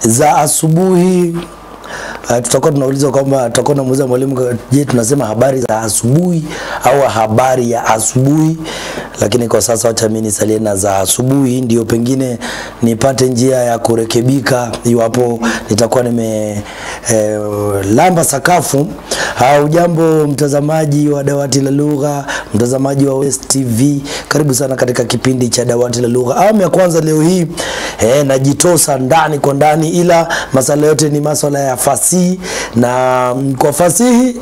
Za asubuhi. Tutakuwa tunauliza kwamba tutakuwa tunamuuliza mwalimu, je, tunasema habari za asubuhi au habari ya asubuhi? Lakini kwa sasa acha mimi nisalie na za asubuhi, ndio pengine nipate njia ya kurekebika iwapo nitakuwa nime lamba sakafu. Hujambo mtazamaji wa Dawati la Lugha, mtazamaji wa West TV, karibu sana katika kipindi cha Dawati la Lugha. Awamu ya kwanza leo hii najitosa ndani kwa ndani, ila masala yote ni masuala ya fasihi, na kwa fasihi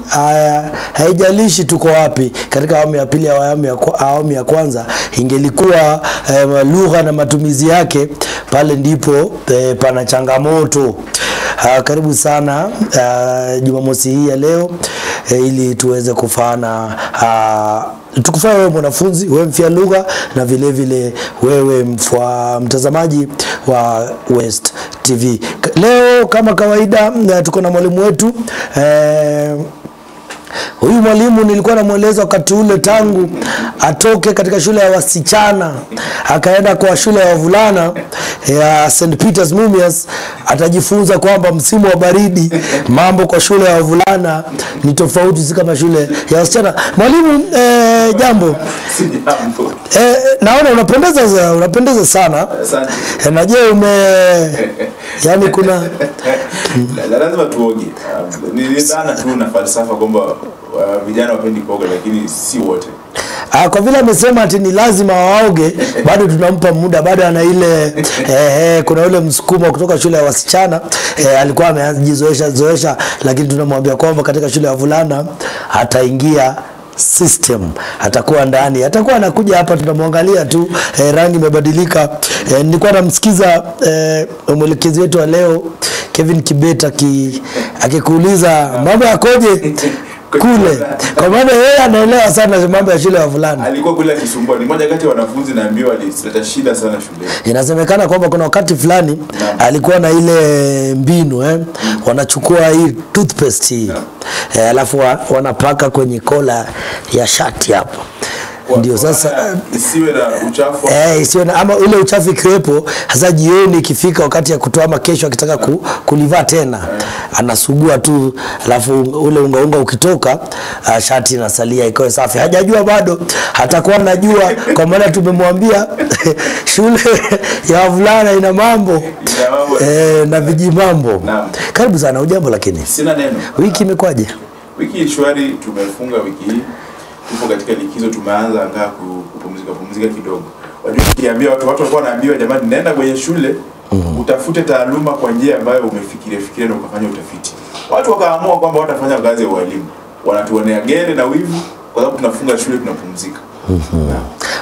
haijalishi tuko wapi. Katika awamu ya pili au awamu ya kwanza ingelikuwa lugha na matumizi yake, pale ndipo pana changamoto. Karibu sana Jumamosi hii ya leo ili tuweze kufana tukufaa wewe mwanafunzi, wewe mfia lugha, na vile vile wewe mtazamaji wa West TV. Leo kama kawaida tuko na mwalimu wetu. Huyu mwalimu nilikuwa namueleza wakati ule tangu atoke katika shule ya wasichana akaenda kwa shule ya wavulana ya St. Peter's Mumias, atajifunza kwamba msimu wa baridi mambo kwa shule ya wavulana ni tofauti, si kama shule ya wasichana. Mwalimu, jambo. Jambo. Naona unapendeza sana. Asante. Na je, yani kuna lazima tuoge. Ni dhana tu na falsafa kwamba vijana wapendi kuoga, lakini si wote. Kwa vile amesema ati ni lazima waoge, bado tunampa muda, bado ana ile kuna ule msukumo kutoka shule ya wasichana, alikuwa amejizoesha zoesha, lakini tunamwambia kwamba katika shule ya wavulana ataingia system, atakuwa ndani, atakuwa anakuja hapa, tunamwangalia tu, rangi imebadilika. Nilikuwa namsikiza mwelekezi wetu wa leo Kevin Kibet akikuuliza mambo yakoje kule, kwa maana yeye anaelewa sana mambo ya shule ya wavulana. Alikuwa kule akisumbua, ni mmoja kati ya wanafunzi naambiwa alileta shida sana shuleni. Inasemekana kwamba kuna wakati fulani alikuwa na ile mbinu wanachukua hii toothpaste hii alafu wanapaka kwenye kola ya shati hapo. Ndio sasa isiwe na uchafu. Isiwe na, ama ule uchafu ikiwepo, hasa jioni ikifika wakati ya kutoa ama kesho akitaka kulivaa tena, anasugua tu, alafu ule unga unga ukitoka, shati inasalia ikae safi. Hajajua bado, hatakuwa anajua kwa maana tumemwambia shule ya wavulana ina mambo na vijimambo. Karibu sana. Hujambo? Lakini sina neno. Wiki imekwaje? Wiki shwari, tumefunga wiki hii. Tupo katika likizo, tumeanza angaa kupumzika kidogo. Wajua ukiambia watu walikuwa wanaambiwa jamani, nenda kwenye shule utafute taaluma kwa njia ambayo umefikiria fikiria na ukafanya utafiti. Watu wakaamua kwamba watafanya kazi ya ualimu. Wanatuonea gere na wivu kwa sababu tunafunga shule, tunapumzika.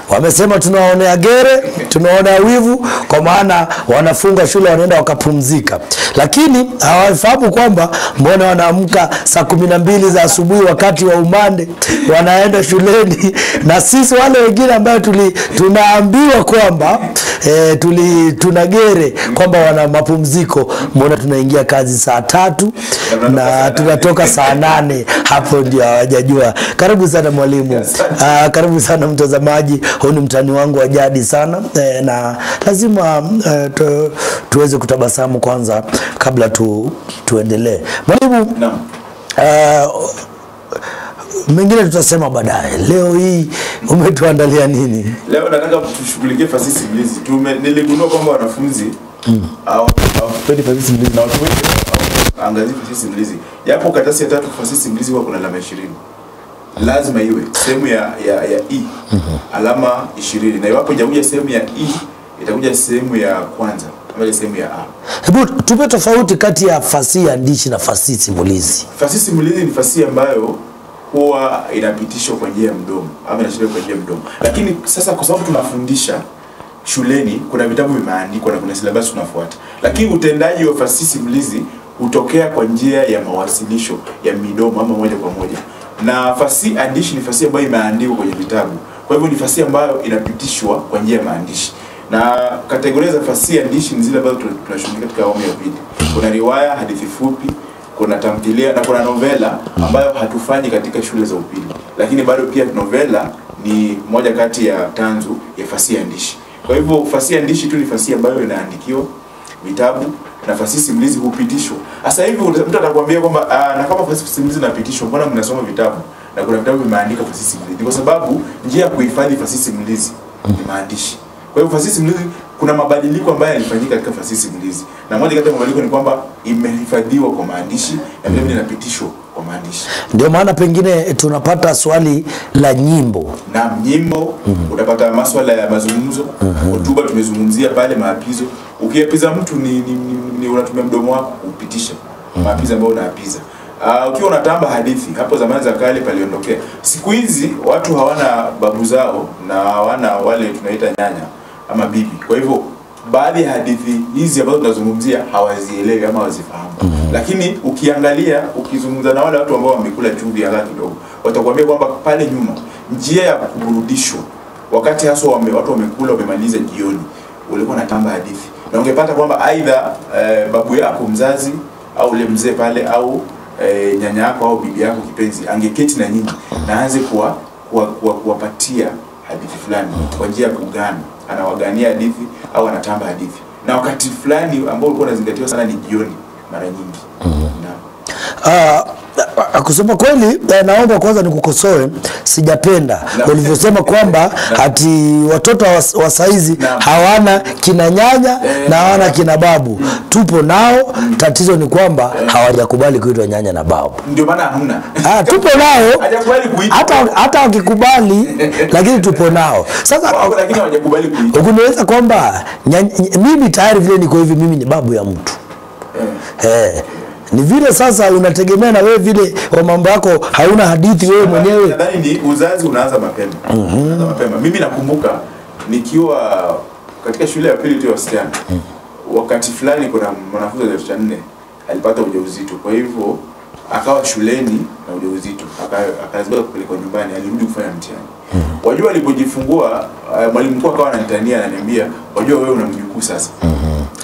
Wamesema tunaonea gere, tunaonea wivu kwa maana wanafunga shule wanaenda wakapumzika. Lakini hawafahamu kwamba mbona wanaamka saa 12 za asubuhi wakati wa umande wanaenda shuleni, na sisi wale wengine ambao tunaambiwa kwamba tunagere kwamba wana mapumziko, mbona tunaingia kazi saa 3 na tunatoka saa 8? Hapo ndio hawajajua. Karibu sana mwalimu. Karibu sana mtazamaji. Huu ni mtani wangu wa jadi sana, na lazima tuweze kutabasamu kwanza kabla tuendelee. Mwalimu, mengine tutasema baadaye. Leo hii umetuandalia nini? Leo nataka tushughulikie fasihi simulizi. Niligundua kwamba wanafunzi hawapendi fasihi simulizi na watu wengi hawaangalii fasihi simulizi. Japo karatasi ya 3 fasihi simulizi huwa kuna alama 20. Lazima iwe sehemu ya E alama 20, na iwapo haijakuja sehemu ya E itakuja sehemu ya kwanza ama sehemu ya A. Hebu tupe tofauti kati ya fasihi andishi na fasihi simulizi. Fasihi simulizi ni fasihi ambayo huwa inapitishwa kwa njia ya mdomo ama inashiriki kwa njia ya mdomo. Lakini sasa kwa sababu tunafundisha shuleni, kuna vitabu vimeandikwa na kuna syllabus tunafuata. Lakini utendaji wa fasihi simulizi hutokea kwa njia ya mawasilisho ya midomo ama moja kwa moja. Na fasihi andishi ni fasihi ambayo imeandikwa kwenye vitabu. Kwa hivyo ni fasihi ambayo inapitishwa kwa njia ya maandishi. Na kategoria za fasihi andishi ni zile ambazo tunashughulika katika awamu ya pili. Kuna riwaya, hadithi fupi, kuna tamthilia na kuna novela ambayo hatufanyi katika shule za upili. Lakini bado pia novela ni moja kati ya tanzu ya fasihi andishi. Kwa hivyo fasihi andishi tu ni fasihi ambayo inaandikiwa vitabu na fasihi simulizi hupitishwa. Sasa hivi mtu atakwambia kwamba na kama fasihi simulizi inapitishwa, mbona mnasoma vitabu na kuna vitabu vimeandika fasihi simulizi? Kwa sababu njia ya kuhifadhi fasihi simulizi ni maandishi. Kwa hivyo fasihi simulizi, kuna mabadiliko ambayo yalifanyika katika fasihi simulizi, na moja kati ya mabadiliko ni kwamba imehifadhiwa kwa maandishi na vile vile inapitishwa kwa maandishi. Ndio maana pengine tunapata swali la nyimbo. Na nyimbo, utapata maswala ya mazungumzo, hotuba tumezungumzia pale, maapizo. Ukiapiza mtu ni unatumia mdomo wako kupitisha maapizo ambayo unaapiza. Ukiwa unatamba hadithi, hapo zamani za kale paliondokea. Siku hizi watu hawana babu zao na hawana wale tunaita nyanya ama bibi. Kwa hivyo baadhi ya hadithi hizi ambazo tunazungumzia hawazielewi ama hawazifahamu. Lakini ukiangalia, ukizungumza na wale watu ambao wamekula chumvi hata kidogo, watakwambia kwamba pale nyuma njia ya kuburudishwa wakati haswa watu wamekula wamemaliza jioni, ulikuwa unatamba hadithi. Na ungepata kwamba aidha babu yako mzazi au ule mzee pale au nyanya yako au bibi yako kipenzi angeketi na nyinyi na aanze kuwapatia hadithi fulani kwa njia ya kugana. Anawagania hadithi au anatamba hadithi. Na wakati fulani ambao ulikuwa unazingatiwa sana ni jioni mara nyingi. Kusema kweli, naomba kwanza nikukosoe, sijapenda ulivyosema kwamba ati watoto wa saizi hawana kina nyanya na hawana kina babu. Tupo nao, tatizo ni kwamba hawajakubali kuitwa nyanya na babu. Ndio maana hamna. Tupo nao. Hajakubali kuitwa. Hata wakikubali, lakini tupo nao. Sasa lakini hawajakubali kuitwa. Ukunieleza kwamba mimi tayari vile niko hivi, mimi ni babu ya mtu. Ni vile sasa unategemea na wewe vile wa mambo yako, hauna hadithi wewe mwenyewe. Nadhani ni uzazi unaanza mapema. Unaanza mapema. Mimi nakumbuka nikiwa katika shule ya pili tu ya wasichana. Wakati fulani kuna mwanafunzi wa darasa 4 alipata ujauzito. Kwa hivyo akawa shuleni na ujauzito, akalazimika kupelekwa nyumbani, alirudi kufanya mtihani. Wajua alipojifungua, mwalimu mkuu akawa ananitania, ananiambia, wajua wewe una mjukuu sasa.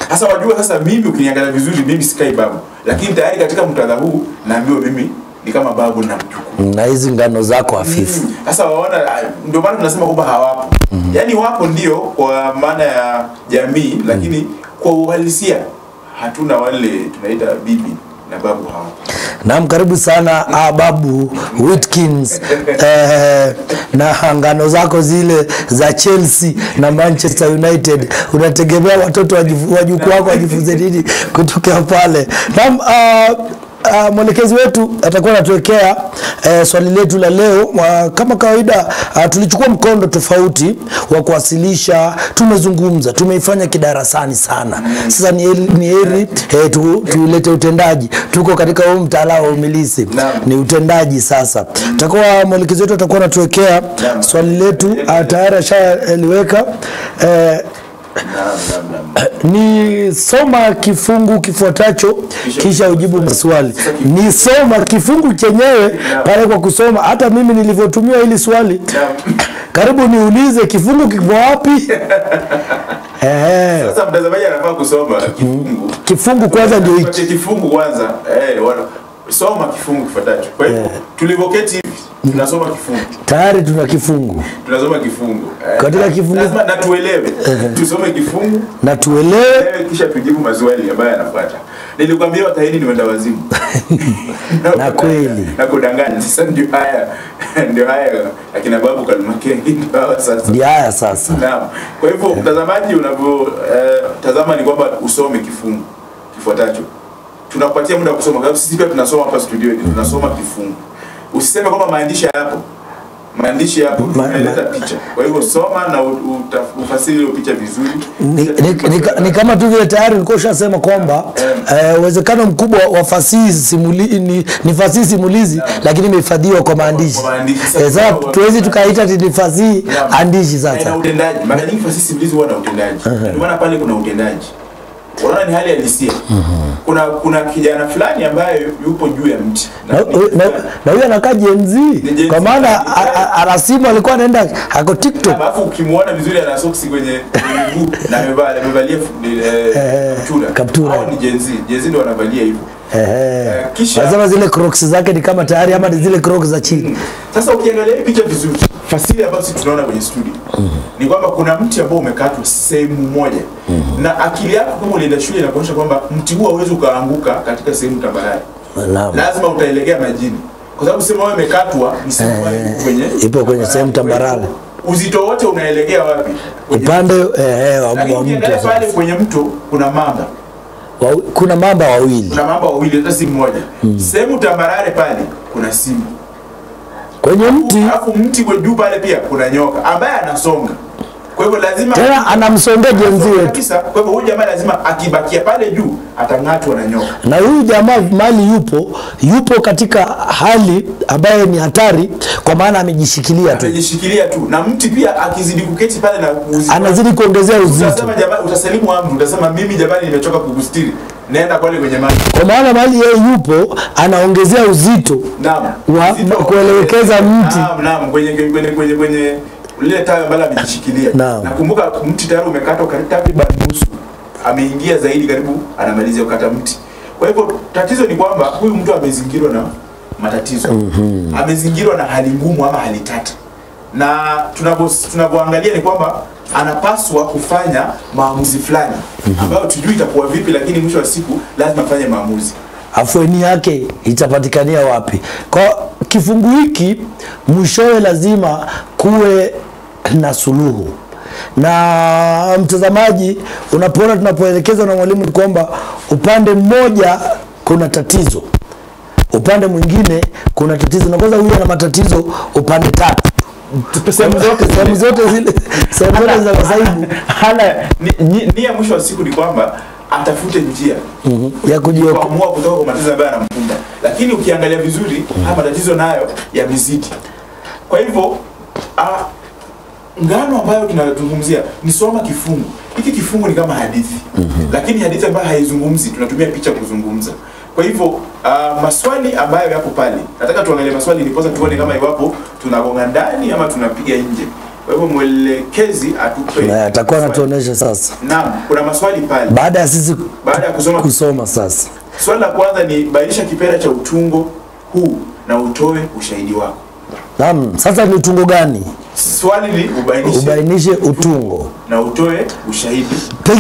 Sasa wajua sasa mimi ukiniangalia vizuri mimi sikai babu, lakini tayari katika muktadha huu naambiwa mimi ni kama babu na mjukuu. Na hizi ngano zako hafifu. Sasa waona, ndio maana tunasema kwamba hawapo. Yaani wapo ndio kwa maana ya jamii, lakini kwa uhalisia hatuna wale tunaita bibi na babu hawapo. Naam, karibu sana babu Witkins na ngano zako zile za Chelsea na Manchester United. Unategemea watoto wajukuu wako wajifunze nini kutoka pale? Naam, mwelekezi wetu atakuwa anatuwekea swali letu la leo. Kama kawaida, tulichukua mkondo tofauti wa kuwasilisha. Tumezungumza, tumeifanya kidarasani sana. Sasa ni heri tulete utendaji. Tuko katika huu mtaala wa umilisi, ni utendaji sasa. Takuwa mwelekezi wetu atakuwa anatuwekea swali letu, tayari ashaliweka. Ni soma kifungu kifuatacho kisha ujibu maswali. Ni soma kifungu chenyewe pale kwa kusoma. Hata mimi nilivyotumia hili swali, karibu niulize kifungu kiko wapi? Sasa mtazamaji anafaa kusoma kifungu. Kifungu kwanza ndio hiki. Kifungu kwanza. Soma kifungu kifuatacho. Kwa hivyo tulivoketi hivi tunasoma kifungu. Tayari tuna kifungu. Tunasoma kifungu. Katika kifungu lazima na tuelewe. Tusome kifungu na tuelewe kisha tujibu maswali ambayo yanafuata. Nilikwambia watahini ni wenda wazimu. Na kweli. Na kudanganya. Sasa ndio haya. Ndio haya akina babu Kalumakenge ndio hawa sasa. Ndio haya sasa. Naam. Kwa hivyo mtazamaji unavyo tazama ni kwamba usome kifungu kifuatacho. Tunakupatia muda wa kusoma kwa sababu sisi pia tunasoma hapa studio, tunasoma kifungu. Usiseme kwamba maandishi hapo. Maandishi hapo tunaleta picha. Kwa hivyo soma na ufasiri ile picha vizuri. Ni kama tu vile tayari ulikuwa ushasema kwamba uwezekano mkubwa wa fasihi simulizi ni fasihi simulizi, lakini imehifadhiwa kwa maandishi. Sasa tuwezi tukaita ni fasihi andishi sasa. Na utendaji. Mara nyingi fasihi simulizi huwa na utendaji. Ndio maana pale kuna utendaji. Unaona ni hali halisia. Kuna kijana fulani ambaye yupo juu ya mti. Na huyo anakaa Gen Z. Kwa maana anasimu alikuwa anaenda hako TikTok. Alafu ukimuona vizuri ana socks kwenye miguu na amevalia kaptura. Hao ni Gen Z. Gen Z ndio wanavalia hivyo. Kisha Anasema zile Crocs zake ni kama tayari ama ni zile Crocs za chini. Sasa ukiangalia hii picha vizuri, fasili ambayo sisi tunaona kwenye studio ni kwamba kuna mti ambao umekatwa sehemu moja. Na akili yako kama ulienda shule inakuonyesha kwamba mti huu hauwezi ukaanguka katika sehemu tambarare. Naam. Lazima utaelekea majini. Kwa sababu sehemu ambayo imekatwa ni sehemu ambayo ipo kwenye ipo kwenye sehemu tambarare. Uzito wote unaelekea wapi? Kwenye Upande wa Lakini mto. ukiangalia pale kwenye mto kuna mamba. Kuna mamba wawili. Kuna mamba wawili hata si mmoja. Sehemu tambarare pale kuna simba. Kwenye mti Alafu mti kwa juu pale pia kuna nyoka ambaye anasonga. Kwa hivyo lazima tena anamsongea jenzi wetu. kabisa. Kwa hivyo huyu jamaa lazima akibakia pale juu atang'atwa na nyoka. Na huyu jamaa mali yupo katika hali ambayo ni hatari, kwa maana amejishikilia tu. Atajishikilia tu, na mti pia akizidi kuketi pale na uzito, Anazidi kuongezea uzito. utasema jamaa, utasalimu amri, utasema mimi jamani nimechoka kukustiri, nenda pale kwenye maji. Kwa maana mali yeye yupo anaongezea uzito Naam. wa Uzito kuelekeza mti. Naam, naam, kwenye lile tawi ambalo amejishikilia. Nakumbuka mti tayari umekatwa karibu takriban nusu. Ameingia zaidi karibu anamalizia kukata mti. Kwa hivyo tatizo ni kwamba huyu mtu amezingirwa na matatizo. Amezingirwa na hali ngumu ama hali tata. Na tunavyoangalia ni kwamba anapaswa kufanya maamuzi fulani ambayo tujui itakuwa vipi, lakini mwisho wa siku lazima afanye maamuzi. Afueni yake itapatikania wapi? Kwa kifungu hiki mwishowe lazima kuwe na suluhu. Na mtazamaji, unapoona tunapoelekezwa na mwalimu ni kwamba upande mmoja kuna tatizo, upande mwingine kuna tatizo, na kwanza huyu ana matatizo upande tatu. Sehemu zote Sehemu zote zile, sehemu zote za masaibu hana nia. Mwisho wa siku ni kwamba atafute njia ya kujiokoa. kuamua kutoka kwa matatizo ambayo yanamkumba, lakini ukiangalia vizuri haya matatizo nayo yamezidi. Kwa hivyo ngano ambayo tunazungumzia ni soma kifungu hiki. Kifungu ni kama hadithi, lakini hadithi ambayo haizungumzi, tunatumia picha kuzungumza. Kwa hivyo maswali ambayo yapo pale, nataka tuangalie maswali ndiposa tuone kama iwapo tunagonga ndani ama tunapiga nje. Kwa hivyo mwelekezi atupe, Na atakuwa anatuonesha sasa Naam, kuna maswali pale baada ya sisi baada ya kusoma sasa. Swali la kwanza ni bainisha kipera cha utungo huu na utoe ushahidi wako. Naam, sasa ni utungo gani? Swali ni ubainishe utungo na utoe ushahidi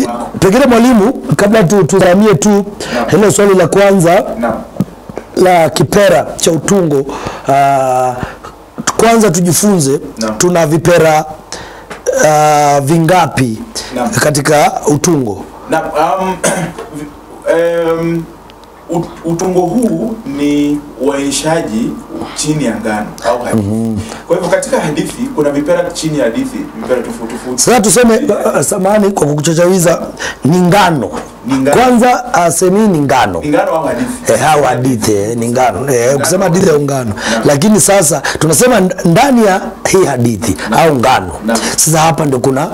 wako. Pengine mwalimu, kabla tuzamie tu hilo swali la kwanza. Naam. La kipera cha utungo, kwanza tujifunze tuna vipera vingapi katika utungo? Naam, utungo huu ni uainishaji chini ya ngano au hadithi. Kwa hivyo katika hadithi kuna vipera chini ya hadithi, vipera tofauti tofauti. Sasa tuseme, samahani kwa kukuchachawiza, ni ngano. Kwanza asemi ni ngano. Ni ngano au hadithi? Au hadithi, ni ngano. Ukisema hadithi au ngano. Lakini sasa tunasema ndani ya hii hadithi au ngano. Sasa hapa ndio kuna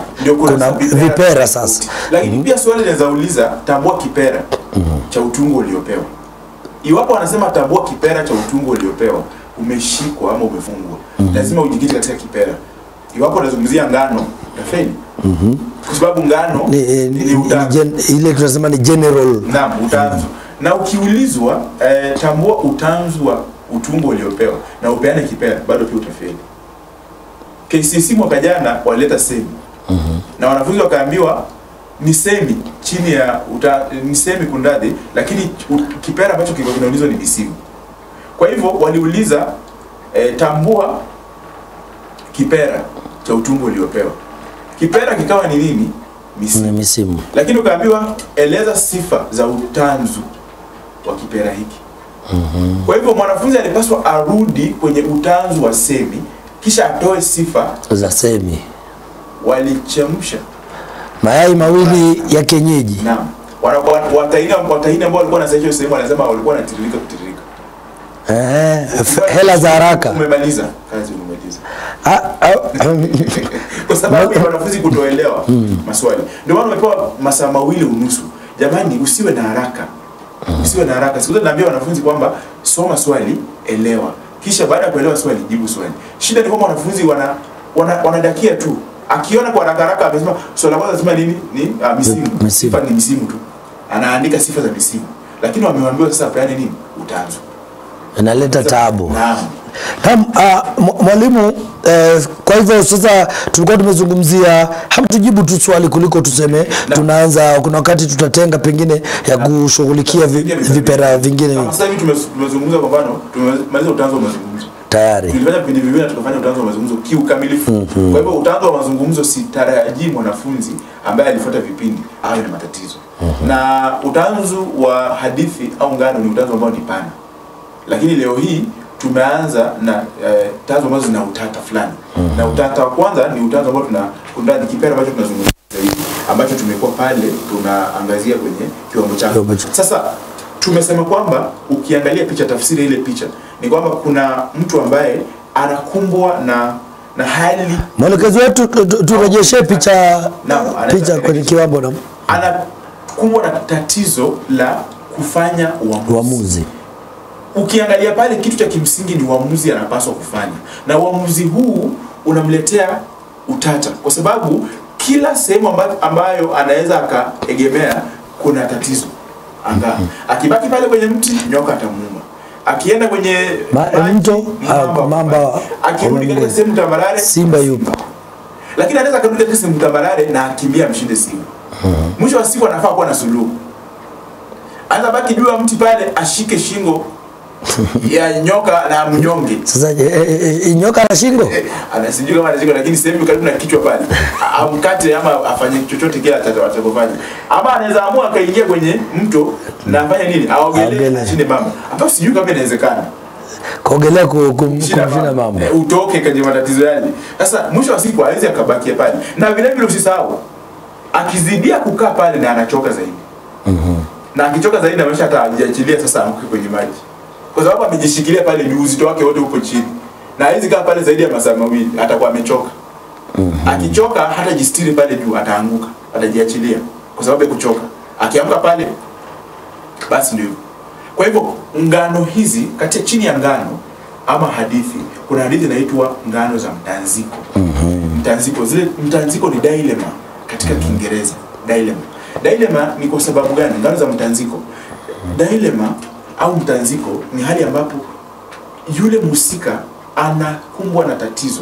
vipera sasa. Lakini pia swali linaweza uliza, tambua kipera cha utungo uliopewa. Iwapo wanasema tambua kipera cha utungo uliopewa, umeshikwa ama umefungwa, lazima ujikite katika kipera. Iwapo unazungumzia ngano, utafeli. Kwa sababu ngano ni utanzu. Ile tunasema ni general. Naam, utanzu. Na ukiulizwa tambua utanzu wa utungo uliopewa na upeane kipera, bado pia utafeli. KCSE mwaka jana walileta semi. Na wanafunzi wakaambiwa ni semi chini ya ni semi kundadhi, lakini kipera ambacho kilikuwa kinaulizwa ni misimu. Kwa hivyo waliuliza tambua kipera cha utungo uliopewa. Kipera kikawa ni nini? Misimu. Misimu. Lakini ukaambiwa eleza sifa za utanzu wa kipera hiki. Kwa hivyo mwanafunzi alipaswa arudi kwenye utanzu wa semi kisha atoe sifa za semi. Walichemsha mayai mawili ya kienyeji. Naam. Watahini ambao walikuwa wanasahihisha sehemu wanasema walikuwa wanatiririka kutiririka. Hela za haraka. Umemaliza kazi, umemaliza. Kwa sababu ya wanafunzi kutoelewa maswali. Ndio maana umepewa masaa 2.5. Jamani, usiwe na haraka. Usiwe na haraka. Siku zote naambia wanafunzi kwamba soma swali, elewa. Kisha baada ya kuelewa swali, jibu swali. Shida ni kwamba wanafunzi wanadakia tu. Akiona kwa haraka haraka amesema swali la kwanza anasema nini? Ni misimu. Sifa ni misimu tu. Anaandika sifa za misimu. lakini wameambiwa sasa peane nini? Utanzu. Inaleta taabu. Naam. Mwalimu, kwa hivyo sasa tulikuwa tumezungumzia, hamtujibu tu swali kuliko tuseme tunaanza, kuna wakati tutatenga pengine ya kushughulikia vipera vingine. Sasa hivi tumezungumza kwa mfano, tumemaliza utanzu wa mazungumzo. Tayari. Tulifanya vipindi viwili na tukafanya utanzu wa mazungumzo kiukamilifu. Kwa hivyo utanzu wa mazungumzo sitarajii mwanafunzi ambaye alifuata vipindi awe na matatizo. Na utanzu wa hadithi au ngano ni utanzu ambao ni pana. Lakini leo hii tumeanza na tanzu ambazo zina utata fulani. Na utata wa kwanza ni utanzu ambao tuna kipera ambacho tunazungumzia hivi, ambacho tumekuwa pale tunaangazia kwenye kiwango chako. Sasa tumesema kwamba ukiangalia picha, tafsiri ile picha ni kwamba kuna mtu ambaye anakumbwa na hali. Mwelekezo wetu turejeshe picha picha kwenye kiwango na anakumbwa na tatizo la kufanya uamuzi. Ukiangalia pale kitu cha kimsingi ni uamuzi anapaswa kufanya. Na uamuzi huu unamletea utata kwa sababu kila sehemu ambayo anaweza akaegemea kuna tatizo. Anga akibaki pale kwenye mti nyoka atamuuma. Akienda kwenye mto mamba, akirudi katika sehemu tambarare simba yupo. Lakini anaweza akarudi katika sehemu tambarare na akimbia mshinde simba. Mwisho wa siku anafaa kuwa na suluhu. Anaweza baki juu ya mti pale ashike shingo ya nyoka na mnyonge. Sasa nyoka ana shingo? Anasijui kama ana shingo, lakini sehemu karibu na kichwa pale. Amkate ama afanye chochote kile atakachofanya. Ama anaweza amua akaingia kwenye mto na afanye nini? Aogelee ashinde mamba. Hapo sijui kama inawezekana. Kuogelea kumshinda mamba. Utoke kwenye matatizo yale. Sasa mwisho wa siku hawezi akabakia pale. Na vile vile usisahau akizidia kukaa pale na anachoka zaidi. Na akichoka zaidi na maisha atajiachilia sasa anguke kwenye maji. Kwa sababu amejishikilia pale juu, uzito wake wote uko chini. Na hizi kaa pale zaidi ya masaa mawili atakuwa amechoka. Akichoka hata jistiri pale juu ataanguka, atajiachilia kwa sababu ya kuchoka. Akiamka pale basi ndio. Kwa hivyo ngano hizi, kati chini ya ngano ama hadithi, kuna hadithi inaitwa ngano za mtanziko. Mtanziko, zile mtanziko ni dilemma katika Kiingereza. Dilemma. Dilemma ni kwa sababu gani? Ngano za mtanziko. Dilemma au mtanziko ni hali ambapo yule mhusika anakumbwa na tatizo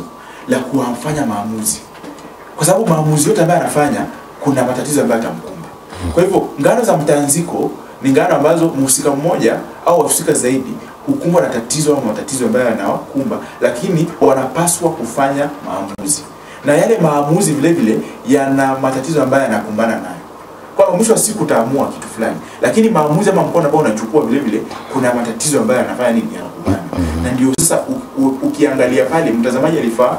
la kuwafanya maamuzi. Kwa sababu maamuzi yote ambayo anafanya kuna matatizo ambayo atamkumba. Kwa hivyo ngano za mtanziko ni ngano ambazo mhusika mmoja au wahusika zaidi hukumbwa na tatizo au matatizo ambayo yanawakumba, lakini wanapaswa kufanya maamuzi. Na yale maamuzi vile vile yana matatizo ambayo yanakumbana nayo. Kwa mwisho wa siku utaamua kitu fulani, lakini maamuzi ama mkono ambao unachukua vile vile kuna matatizo ambayo yanafanya nini, yanakumbana. Na ndio sasa ukiangalia pale mtazamaji alifaa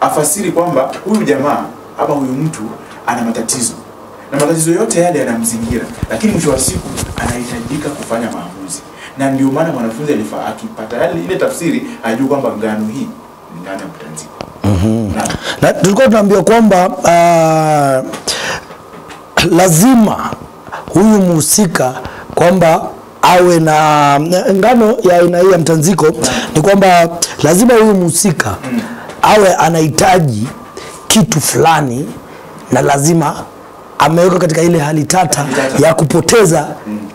afasiri kwamba huyu jamaa ama huyu mtu ana matatizo. Na matatizo yote yale yanamzingira, lakini mwisho wa siku anahitajika kufanya maamuzi. Na ndio maana mwanafunzi alifaa akipata yale ile tafsiri ajue kwamba ngano hii ni ngano ya mtanziko. Na tulikuwa tunaambiwa kwamba lazima huyu mhusika kwamba awe na ngano ya aina hii ya mtanziko, ni kwamba lazima huyu mhusika awe anahitaji kitu fulani na lazima ameweka katika ile hali tata ya kupoteza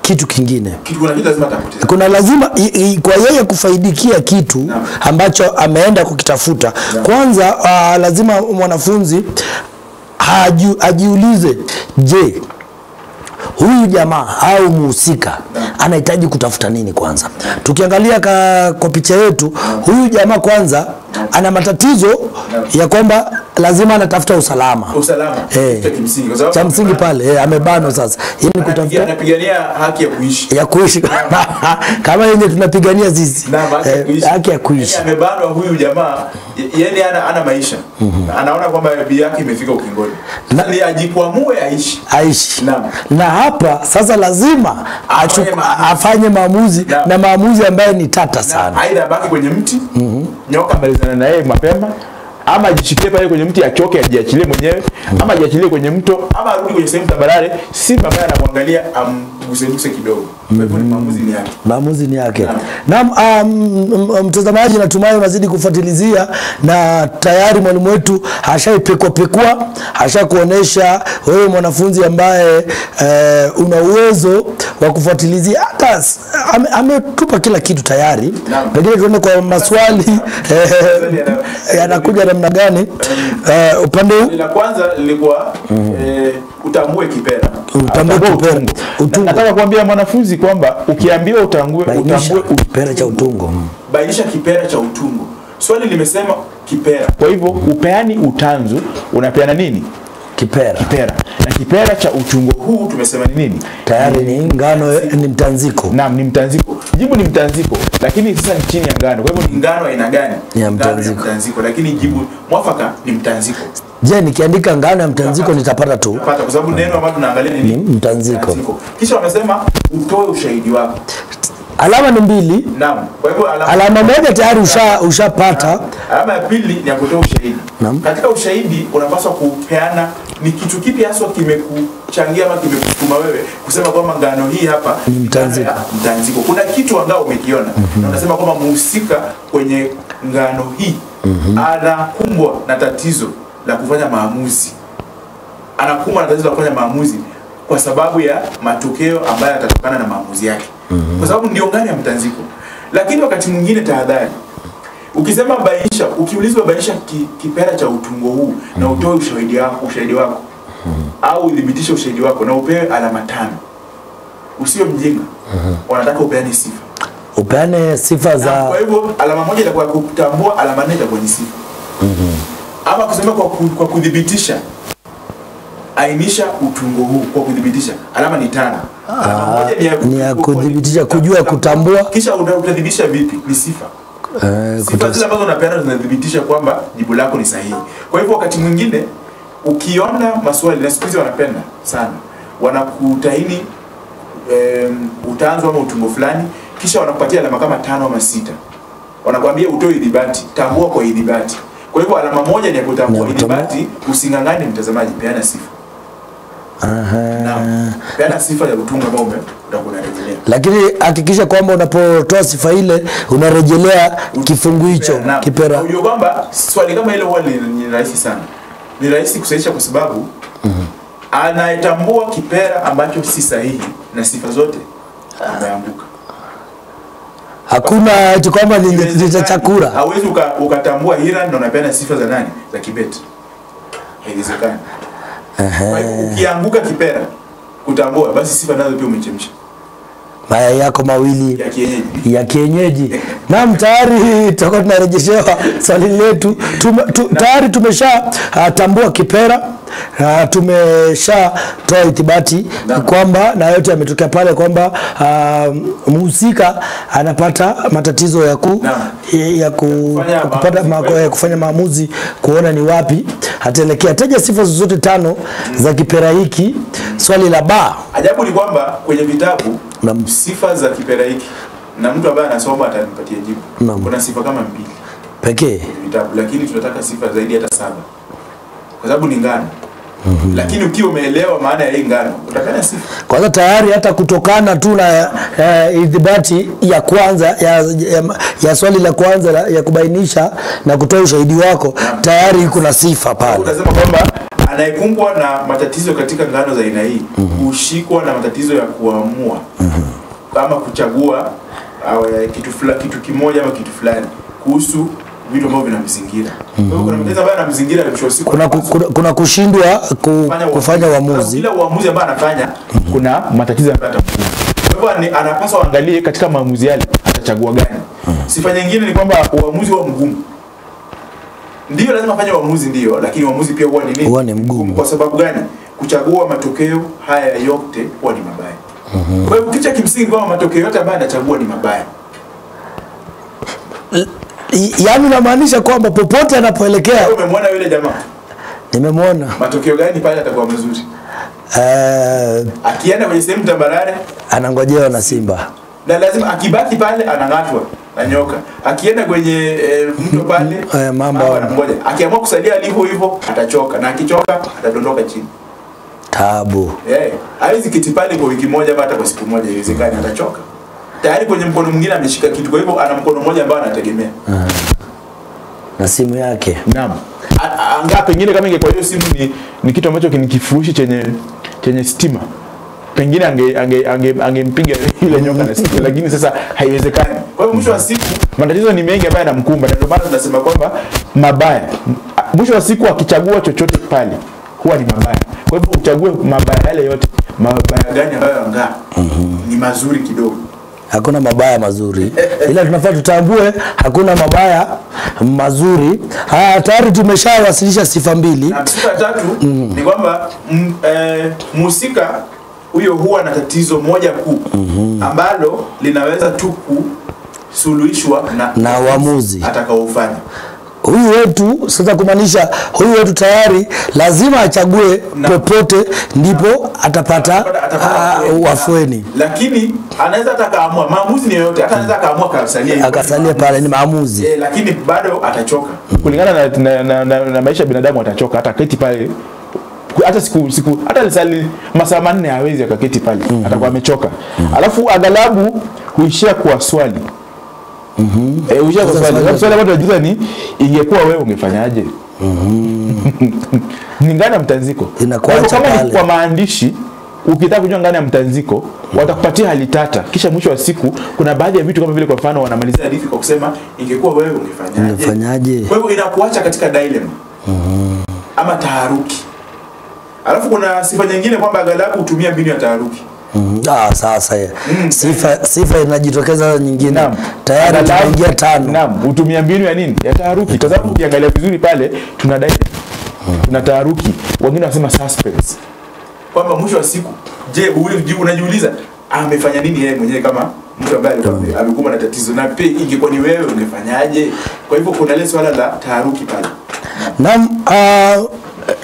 kitu kingine. Kuna kitu lazima atapoteza. Kuna lazima kwa yeye kufaidikia kitu ambacho ameenda kukitafuta. Kwanza lazima mwanafunzi ajiulize, je, huyu jamaa au mhusika anahitaji kutafuta nini kwanza? Tukiangalia kwa picha yetu, huyu jamaa kwanza ana matatizo ya kwamba lazima anatafuta usalama. Usalama. Cha kimsingi, kwa sababu cha msingi pale amebanwa sasa. Hii ni kutafuta, anapigania haki ya kuishi. Ya kuishi. Kama yenye tunapigania sisi. Haki ya kuishi. Amebanwa huyu jamaa, yaani ana maisha. Anaona kwamba bibi yake imefika ukingoni. Ni ajikwamue aishi. Aishi. Na hapa sasa lazima afanye maamuzi, na maamuzi ambayo ni tata sana. Aidha abaki kwenye mti, nyoka amalizana na yeye mapema, ama ajishikie pale kwenye mti achoke ajiachilie mwenyewe, ama ajiachilie kwenye mto, ama arudi kwenye sehemu tambarare, simba ambaye anamwangalia guse kidogo. Kwa hivyo ni maamuzi ni yake. Maamuzi ni yake. Naam, mtazamaji, natumai unazidi kufuatilizia na tayari mwalimu wetu hashaipekua, hashakuonesha wewe mwanafunzi ambaye una uwezo wa kufuatilizia, hata ametupa kila kitu tayari. Pengine tuone kwa maswali yanakuja namna gani. Upande huu la kwanza lilikuwa utambue kipera. Utambue kipera. Utungo. Nataka kuambia mwanafunzi kwamba ukiambiwa utambue kipera cha utungo. Bainisha kipera cha utungo. Swali limesema kipera. Kwa hivyo upeani utanzu, unapeana nini? Kipera. Kipera. Na kipera cha utungo huu tumesema ni nini? Tayari ni ngano, ni mtanziko. Naam, ni mtanziko. Jibu ni mtanziko, lakini sasa ni chini ya ngano. Kwa hivyo ni ngano aina gani? Ya mtanziko. Mtanziko, lakini jibu mwafaka ni mtanziko. Je, nikiandika ngano ya mtanziko nitapata tu? Nitapata, kwa sababu neno ambalo tunaangalia ni mtanziko. Kisha wamesema utoe ushahidi wako. Alama ni mbili. Naam. Kwa hivyo alama moja tayari ushapata. Alama ya pili ni ya kutoa ushahidi. Katika ushahidi unapaswa kupeana ni kitu kipi haswa kimekuchangia ama kimekusukuma wewe kusema kwamba ngano hii hapa ni mtanziko. Mtanziko. Kuna kitu angao umekiona. Na unasema kwamba muhusika kwenye ngano hii anakumbwa na tatizo la kufanya maamuzi. Anakumbwa na tatizo la kufanya maamuzi kwa sababu ya matokeo ambayo yatatokana na maamuzi yake. Kwa sababu ndio ngano ya mtanziko. Lakini wakati mwingine tahadhari. Ukisema bainisha, ukiulizwa bainisha kipera cha utungo huu na utoe ushahidi wako au udhibitishe ushahidi wako na upewe alama 5. Usiwe mjinga. Wanataka upeane sifa. Upeane sifa za. Kwa hivyo alama moja itakuwa kutambua, alama 4 itakuwa ni sifa. Ama kusema kwa kudhibitisha, ainisha utungo huu kwa kudhibitisha, alama ni 5. Alama moja ni ya kudhibitisha, kujua, kutambua. Kisha utadhibitisha vipi? Ni sifa. Sifa zile ambazo unapeana zinadhibitisha kwamba jibu lako ni sahihi. Kwa hivyo wakati mwingine ukiona maswali, na siku hizi wanapenda sana, wanakutaini utanzu ama utungo fulani, kisha wanakupatia alama kama 5 ama 6. Wanakuambia utoe idhibati, tambua kwa idhibati. Kwa hivyo alama moja ni ya kutambua idhibati, usingangane mtazamaji, peana sifa. Naam. Peana sifa ya utungo ambao unarejelea. Lakini hakikisha kwamba unapotoa sifa ile unarejelea kifungu hicho, kipera. Unajua kwamba swali kama hilo huwa ni rahisi sana. Ni rahisi kusahihisha kwa sababu anayetambua kipera ambacho si sahihi na sifa zote ameanguka. Hakuna eti kwamba ni chakula. Hauwezi ukatambua hila na unapeana sifa za nani? Za Kibet. Haiwezekani. Kwa hivyo ukianguka kipera kutambua, basi sifa nazo pia umechemsha. Mayai yako mawili ya kienyeji. Ya kienyeji. Naam, tayari tutakuwa tunarejeshewa swali letu. Tayari tumesha tambua kipera, tumesha toa ithibati kwamba na yote yametokea pale kwamba mhusika anapata matatizo ya kufanya maamuzi, kuona ni wapi hataelekea. Taja sifa zozote 5 za kipera hiki. Swali la ba. Ajabu ni kwamba kwenye vitabu sifa za kipera hiki, na mtu ambaye anasoma atanipatia jibu. Kuna sifa kama 2 pekee vitabu, lakini tunataka sifa zaidi hata 7. Kwa sababu ni ngano. Lakini ukiwa umeelewa maana ya hii ngano, utakana sifa. Kwanza tayari hata kutokana tu na idhibati ya kwanza ya swali la kwanza ya kubainisha na kutoa ushahidi wako, tayari kuna sifa pale. Unasema kwamba anayekumbwa na matatizo katika ngano za aina hii hushikwa na matatizo ya kuamua ama kuchagua kitu kimoja ama kitu fulani kuhusu vitu ambavyo vinamzingira. Kwa hiyo kuna matatizo ambayo yanamzingira mwisho wa siku. Kuna kushindwa kufanya uamuzi. Kila uamuzi ambao anafanya kuna matatizo ambayo atamkuta. Kwa hivyo anapaswa angalie katika maamuzi yale atachagua gani. Sifa nyingine ni kwamba uamuzi wa mgumu. Ndio lazima afanye uamuzi, ndio, lakini uamuzi pia huwa ni nini? Huwa ni mgumu. Kwa sababu gani? Kuchagua matokeo haya yote huwa ni mabaya. Kwa hiyo kicha kimsingi kwamba matokeo yote ambayo anachagua ni mabaya. Yaani inamaanisha kwamba popote anapoelekea. Umemwona yule jamaa? Nimemwona. Matokeo gani pale atakuwa mazuri? Akienda kwenye sehemu tambarare anangojewa na simba. Na lazima akibaki pale anang'atwa na nyoka. Akienda kwenye mto pale mamba anamgoja. Akiamua kusalia alivyo hivyo atachoka, na akichoka atadondoka chini. Taabu. Hawezi keti pale kwa wiki moja hata kwa siku moja, haiwezekani, atachoka. Tayari kwenye mkono mwingine ameshika kitu, kwa hivyo ana mkono mmoja ambao anategemea. Na simu yake. Naam. Angaa pengine kama ingekuwa hiyo simu ni kitu ambacho ni kifurushi chenye stima, pengine angempiga ile nyoka na simu, lakini sasa haiwezekani. Kwa hiyo mwisho wa siku matatizo ni mengi ambayo yanamkumba, na ndio maana tunasema kwamba mabaya. Mwisho wa siku akichagua chochote pale huwa ni mabaya. Kwa hivyo uchague mabaya yale yote. Mabaya gani ambayo angaa ni mazuri kidogo? Hakuna mabaya mazuri. Ila tunafaa tutambue hakuna mabaya mazuri. Tayari tumeshawasilisha sifa mbili. Na sifa tatu ni kwamba mhusika huyo huwa na tatizo moja kuu ambalo linaweza tu kusuluhishwa na uamuzi atakaofanya. Huyu wetu sasa, kumaanisha huyu wetu tayari lazima achague popote ndipo atapata afueni. Lakini anaweza hata kaamua maamuzi ni yoyote, hata anaweza kaamua akasalia pale, ni maamuzi. Lakini bado atachoka. Kulingana na maisha ya binadamu atachoka, hata keti pale hata siku hata lisali masaa 4 hawezi akaketi pale, atakuwa amechoka. Alafu aghalabu huishia kwa swali. Huishia kwa swali. Swali ambalo tunajiuliza ni ingekuwa wewe ungefanyaje? Ni ngani ya mtanziko. Kama ni kwa maandishi, ukitaka kujua ngani ya mtanziko, watakupatia hali tata. Kisha mwisho wa siku kuna baadhi ya vitu kama vile kwa mfano wanamalizia hadithi kwa kusema ingekuwa wewe ungefanyaje? Kwa hivyo inakuacha katika dilemma. Ama taharuki. Alafu kuna sifa nyingine kwamba aghalabu hutumia mbinu ya taharuki. Sasa sifa inajitokeza nyingine. Tayari tunaingia 5. Naam, hutumia mbinu ya nini? Ya taharuki. Kwa sababu ukiangalia vizuri pale tuna dilemma. Tuna taharuki. Wengine wanasema suspense. Kwamba mwisho wa siku, je, unajiuliza amefanya nini yeye mwenyewe kama mtu ambaye alikuwa na tatizo, na pia ingekuwa ni wewe ungefanyaje? Kwa hivyo kuna ile swala la taharuki pale. Naam,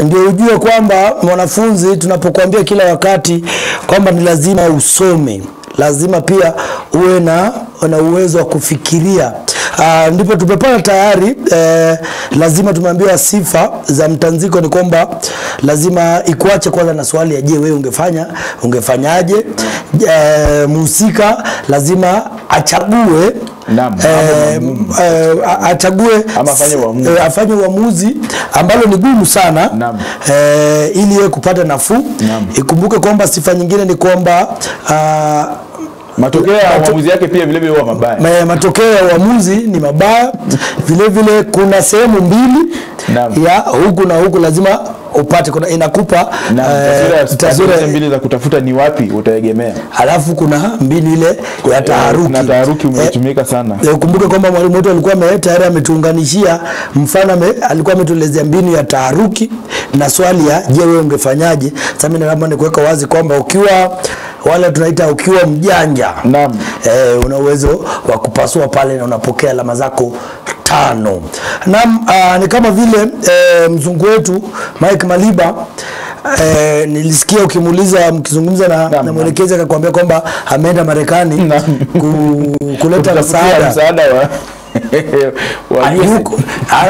ndio ujue kwamba mwanafunzi, tunapokuambia kila wakati kwamba ni lazima usome, lazima pia uwe na uwezo wa kufikiria. Ndipo tumepata tayari lazima tumeambiwa sifa za mtanziko ni kwamba lazima ikuache kwanza na swali ya je, wewe ungefanyaje? Mhusika lazima achague. Naam, achague ama afanye uamuzi ambalo ni gumu sana ili yeye kupata nafuu. Ikumbuke kwamba sifa nyingine ni kwamba matokeo ya uamuzi yake pia vile vile huwa mabaya. Matokeo ya uamuzi ni mabaya. Vile vile kuna sehemu mbili ya huku na huku lazima upate, kuna inakupa taswira mbili za kutafuta ni wapi utaegemea. Alafu kuna mbinu ile ya taharuki. Na taharuki umetumika sana. Ukumbuke kwamba mwalimu wetu alikuwa tayari ametuunganishia mfano, alikuwa ametuelezea mbinu ya taharuki na swali ya je, wewe ungefanyaje. Sasa mimi naomba nikuweka wazi kwamba ukiwa wale tunaita ukiwa mjanja, naam, una uwezo wa kupasua pale na unapokea alama zako 5. Naam, ni kama vile mzungu wetu Mike Maliba, nilisikia ukimuuliza mkizungumza na mwelekezi akakwambia kwamba ameenda Marekani kuleta msaada wa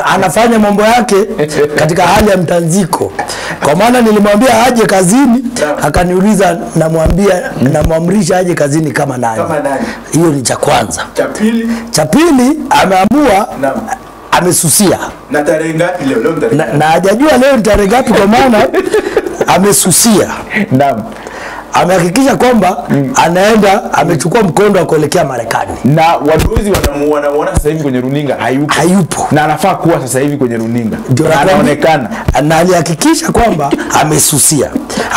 anafanya mambo yake katika hali ya mtanziko. Kwa maana nilimwambia aje kazini, akaniuliza namwamrisha aje kazini kama nani? Hiyo ni cha kwanza. Cha pili ameamua amesusia. Na tarehe ngapi leo? Leo tarehe. Na hajajua leo ni tarehe ngapi kwa maana amesusia. Naam. Amehakikisha kwamba anaenda, amechukua mkondo wa kuelekea Marekani. Na waduzi wanamuona sasa hivi kwenye runinga hayupo. Hayupo. Na anafaa kuwa sasa hivi kwenye runinga. Anaonekana. Na alihakikisha kwamba amesusia.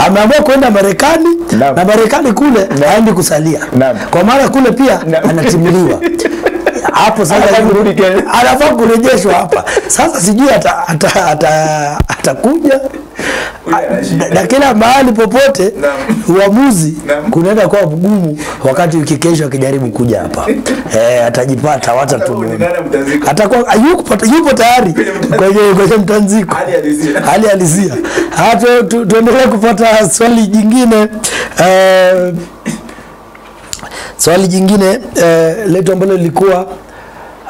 Ameamua kwenda Marekani na Marekani kule haendi kusalia. Kwa maana kule pia anatimuliwa. Hapo sasa anafaa kurejeshwa hapa. Sasa sijui atakuja. Na kila mahali popote uamuzi kunaenda kwa mgumu wakati wiki kesho akijaribu kuja hapa. Atajipata watatuona. Atakuwa yupo tayari kwenye mtanziko. Hali halisia. Hata tuendelee kupata swali jingine. Swali jingine letu ambalo lilikuwa,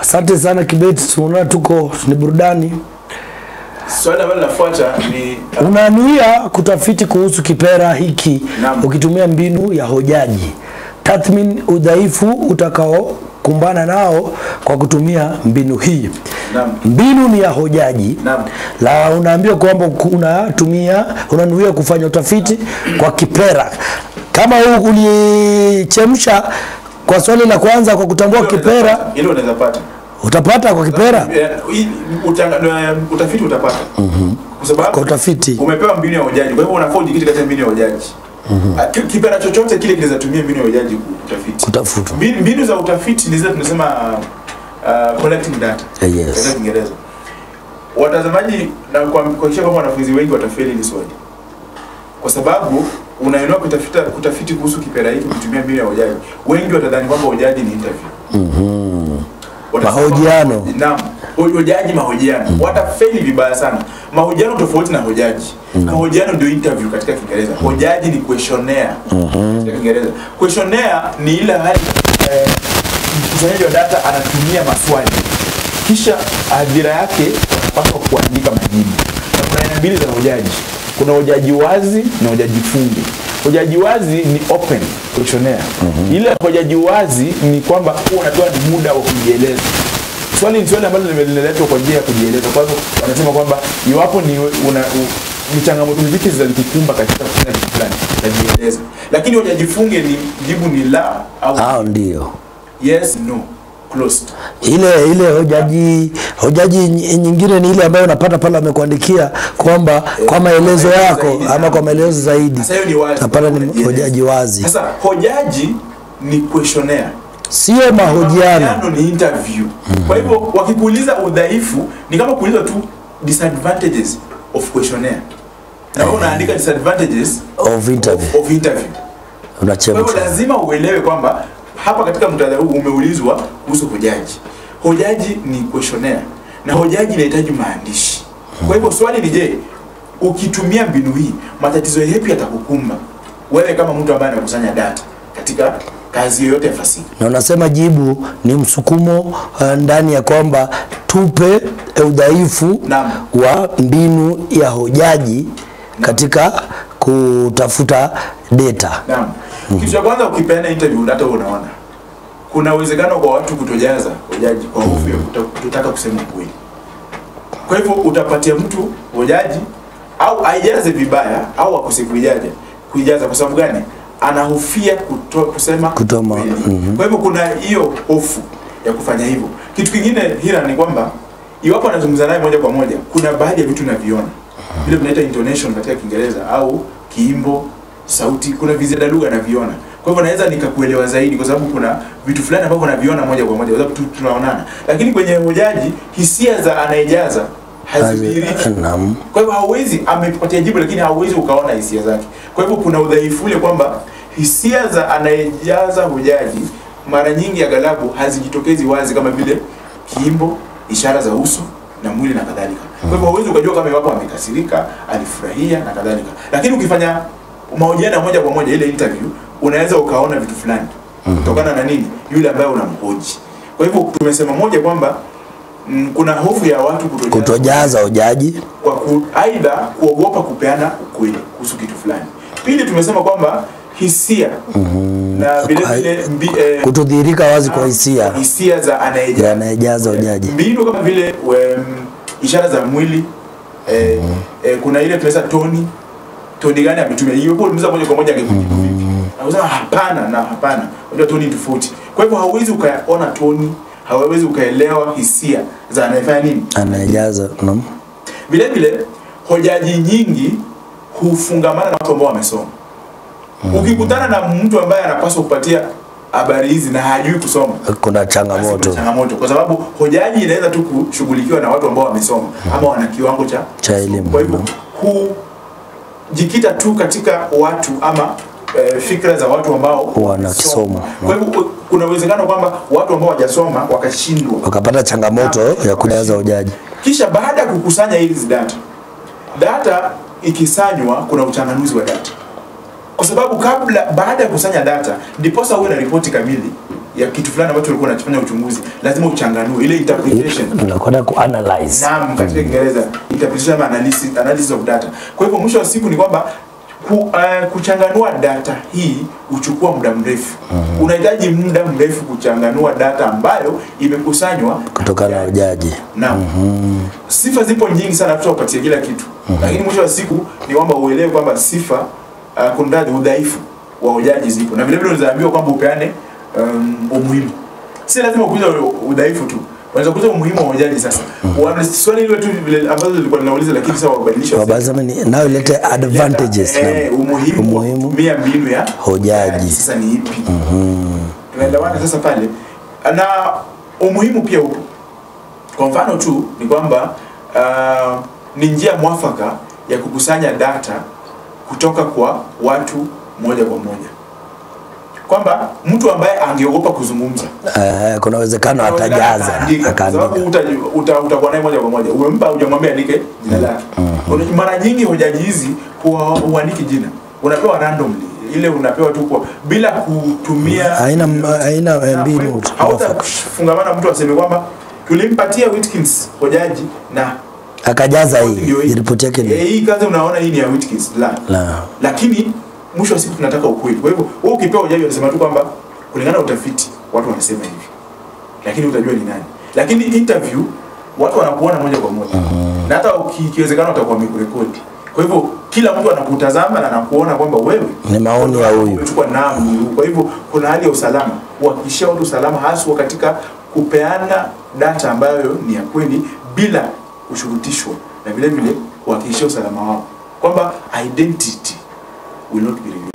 asante sana Kibet, tunaona tuko ni burudani. Swali ambalo linafuata ni unanuia kutafiti kuhusu kipera hiki ukitumia mbinu ya hojaji. Tathmini udhaifu utakaokumbana nao kwa kutumia mbinu hii. Mbinu ni ya hojaji. La, unaambiwa kwamba unanuia kufanya utafiti kwa kipera. Kama ulichemsha kwa swali la kwanza kwa kutambua kipera, ile unaweza pata. Utapata kwa kipera? Utafiti utapata. Kwa sababu kwa utafiti umepewa mbinu ya hojaji. Kwa hivyo unafaa ujikite katika mbinu ya hojaji. Kipera chochote kile kinaweza tumia mbinu ya hojaji kutafiti. Kutafuta. Mbinu za utafiti ni zile tunasema collecting data. Yes. Katika Kiingereza. Watazamaji, na kuhakikisha kwamba wanafunzi wengi watafeli hili swali. Kwa sababu unaelewa kutafiti kuhusu kipera hiki kutumia mbinu ya hojaji. Wengi watadhani kwamba hojaji ni interview. Mahojiano. Naam, hojaji mahojiano. Watafeli vibaya sana. Mahojiano tofauti na hojaji. Mahojiano ndio interview katika Kiingereza. Hojaji ni questionnaire katika Kiingereza. Questionnaire ni ile hali mkusanyaji wa data anatumia maswali. Kisha hadhira yake wanapaswa kuandika majibu. Na kuna aina mbili za hojaji. Kuna hojaji wazi na hojaji fungu. Hojaji wazi ni open questionnaire. Ile hojaji wazi ni kwamba huwa unapewa muda wa kujieleza. Swali ni swali ambalo limeletwa kwa njia ya kujieleza. Kwa hivyo wanasema kwamba iwapo ni ni changamoto zipi zilizokukumba katika kufanya kitu fulani, utajieleza. Lakini hojaji funge ni jibu ni la au ndio. Yes, no, closed. Ile hojaji nyingine ni ile ambayo unapata pale amekuandikia kwamba kwa maelezo yako zaidi, ama kwa maelezo zaidi. Sasa hiyo ni wazi. Napata ni hojaji wazi. Sasa hojaji ni questionnaire. Sio mahojiano. Ni interview. Kwa hivyo wakikuuliza udhaifu ni kama kuuliza tu disadvantages of questionnaire. Na wewe unaandika disadvantages of interview. Of interview. Unachemsha. Kwa hivyo lazima uelewe kwamba hapa katika mtandao huu umeulizwa kuhusu hojaji. Hojaji ni questionnaire na hojaji inahitaji maandishi. Kwa hivyo swali ni je, ukitumia mbinu hii matatizo yapi yatakukumba wewe kama mtu ambaye anakusanya data katika kazi yoyote ya fasihi? Na unasema jibu ni msukumo ndani ya kwamba tupe udhaifu wa mbinu ya hojaji katika kutafuta data. Naam. Kitu cha kwanza ukipeana interview hata wewe unaona kuna uwezekano kwa watu kutojaza hojaji kwa hofu ya kutotaka kusema ukweli. Kwa hivyo utapatia mtu hojaji au aijaze vibaya au akose kuijaza. Kwa sababu gani? Anahofia kusema ukweli. Kwa hivyo kuna hiyo hofu ya kufanya hivyo. Kitu kingine hila ni kwamba iwapo anazungumza naye moja kwa moja, kuna baadhi ya vitu naviona. Vile tunaita intonation katika Kiingereza au kiimbo, sauti, kuna viziada lugha naviona. Kwa hivyo naweza nikakuelewa zaidi kwa sababu kuna vitu fulani ambavyo naviona moja kwa moja kwa sababu tunaonana. Lakini kwenye hojaji hisia za anayejaza hazidhihiriki. Kwa hivyo hauwezi, amepatia jibu lakini hauwezi ukaona hisia zake. Kwa hivyo kuna udhaifu ule kwamba hisia za anayejaza hojaji mara nyingi aghalabu hazijitokezi wazi kama vile kiimbo, ishara za uso na mwili na kadhalika. Kwa hivyo hauwezi ukajua kama iwapo amekasirika, alifurahia na kadhalika. Lakini ukifanya mahojiano moja kwa moja ile interview, unaweza ukaona vitu fulani kutokana na nini yule ambaye unamhoji. Kwa hivyo tumesema moja kwamba kuna hofu ya watu kutojaza hojaji kwa aidha kuogopa kupeana ukweli kuhusu kitu fulani. Pili tumesema kwamba hisia na vile vile kutodhihirika wazi kwa hisia, hisia za anayejaza hojaji. Mbinu kama vile ishara za mwili, kuna ile tunasema toni gani ametumia. Hiyo kwa mzee moja kwa moja angekujibu vipi? Anasema hapana na hapana. Unajua toni tofauti. Kwa hivyo hauwezi ukaona toni, hauwezi ukaelewa hisia za anayefanya nini? Anayejaza. Naam. Vile vile hojaji nyingi hufungamana na watu ambao wamesoma. Ukikutana na mtu ambaye anapaswa kupatia habari hizi na hajui kusoma, kuna changamoto. Changamoto kwa sababu hojaji inaweza tu kushughulikiwa na watu ambao wamesoma ama wana kiwango cha elimu. Kwa hivyo hujikita tu katika watu ama fikra za watu ambao wanasoma. Kwa hivyo kuna uwezekano kwamba watu ambao hawajasoma wakashindwa, wakapata changamoto ya kujaza hojaji. Kisha baada ya kukusanya hizi data ikisanywa, kuna uchanganuzi wa data. Kwa sababu baada ya kukusanya data ndipo sasa uwe na ripoti kamili ya kitu fulani ambacho ulikuwa unafanya uchunguzi, lazima uchanganue ile interpretation. Unakwenda ku analyze. Naam, katika Kiingereza interpretation ama analysis of data. Kwa hivyo mwisho wa siku ni kwamba kuchanganua data hii huchukua muda mrefu. Unahitaji muda mrefu kuchanganua data ambayo imekusanywa kutokana na hojaji. Naam. Sifa zipo nyingi sana, tutakupatia kila kitu. Lakini mwisho wa siku ni kwamba uelewe kwamba sifa kundadi udhaifu wa hojaji zipo. Na vile vile unaambiwa kwamba upeane umuhimu. Si lazima ukuze udhaifu tu. Unaweza kuuliza umuhimu wa hojaji sasa. Swali ile tu vile ambazo nilikuwa ninauliza, lakini sasa wabadilisha. Wabadilisha nao ilete advantages na umuhimu mia mbinu ya hojaji. Sasa ni ipi? Tunaelewana sasa pale. Na umuhimu pia upo. Kwa mfano tu ni kwamba ni njia mwafaka ya kukusanya data kutoka kwa watu moja kwa moja. Kwamba mtu ambaye angeogopa kuzungumza, kuna uwezekano atajaza akaandika. Sababu utakuwa naye moja kwa moja. Umempa, hujamwambia andike jina lake. Mara nyingi hojaji hizi huandiki jina. Unapewa randomly. Ile unapewa tu kwa bila kutumia haina mbinu. Hautafungamana mtu aseme kwamba tulimpatia Witkins hojaji na akajaza hii ripoti yake. Hii kazi unaona hii ni ya Witkins la. Lakini mwisho wa siku tunataka ukweli. Kwa hivyo wewe ukipewa hojaji unasema tu kwamba kulingana na utafiti watu wanasema hivi. Lakini utajua ni nani. Lakini interview watu wanakuona moja kwa moja. Na hata ukiwezekana utakuwa umekurekodi. Kwa hivyo kila mtu anakutazama na anakuona kwamba wewe ni maoni ya huyu. Umechukua namu. Kwa hivyo kuna hali ya usalama, kuhakikishia watu usalama haswa katika kupeana data ambayo ni ya kweli bila kushurutishwa, na vile vile kuhakikishia usalama wao kwamba identity will not be revealed.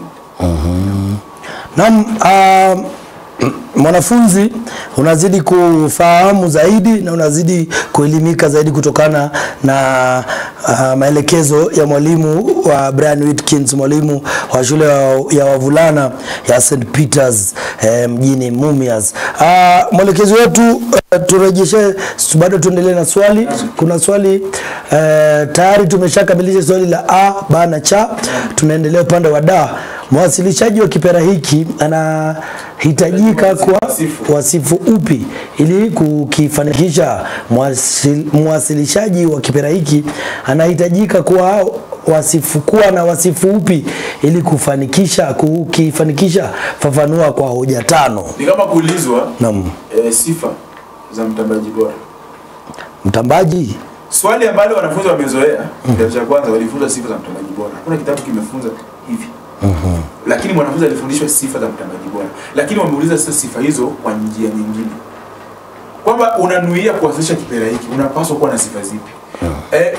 Naam, mwanafunzi unazidi kufahamu zaidi na unazidi kuelimika zaidi kutokana na maelekezo ya mwalimu wa Brian Witkins, mwalimu wa shule ya wavulana ya St. Peters mjini Mumias. Mwelekezo wetu turejeshe, bado tuendelee na swali. Kuna swali tayari tumeshakamilisha swali la A, B na C. Tunaendelea upande wa D. Mwasilishaji wa kipera hiki anahitajika kwa wasifu upi ili kukifanikisha? Mwasilishaji wa kipera hiki anahitajika kwa wasifu kuwa na wasifu upi ili kufanikisha kukifanikisha? Fafanua kwa hoja 5. Ni kama kuulizwa sifa za mtambaji bora. Mtambaji? Swali ambalo wanafunzi wamezoea, kidato cha kwanza walifunzwa sifa za mtambaji bora. Hakuna kitabu kimefunza hivi. Lakini mwanafunzi alifundishwa sifa za mtambaji bora. Lakini wameuliza sasa sifa hizo kwa njia nyingine. Kwamba unanuia kuwasilisha kipera hiki, unapaswa kuwa na sifa zipi?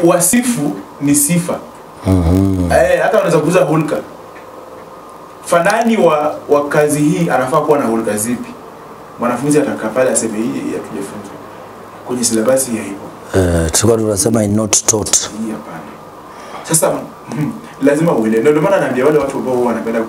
Wasifu ni sifa. Hata unaweza kuuliza hulka. Fanani wa kazi hii anafaa kuwa na hulka zipi? Mwanafunzi atakaa pale aseme hii hatujafunzwa. Kwenye silabasi hii haipo. Tulikuwa tunasema not taught. Hii hapana. Sasa lazima uelewe. Ndio maana naambia wale watu ambao wanapenda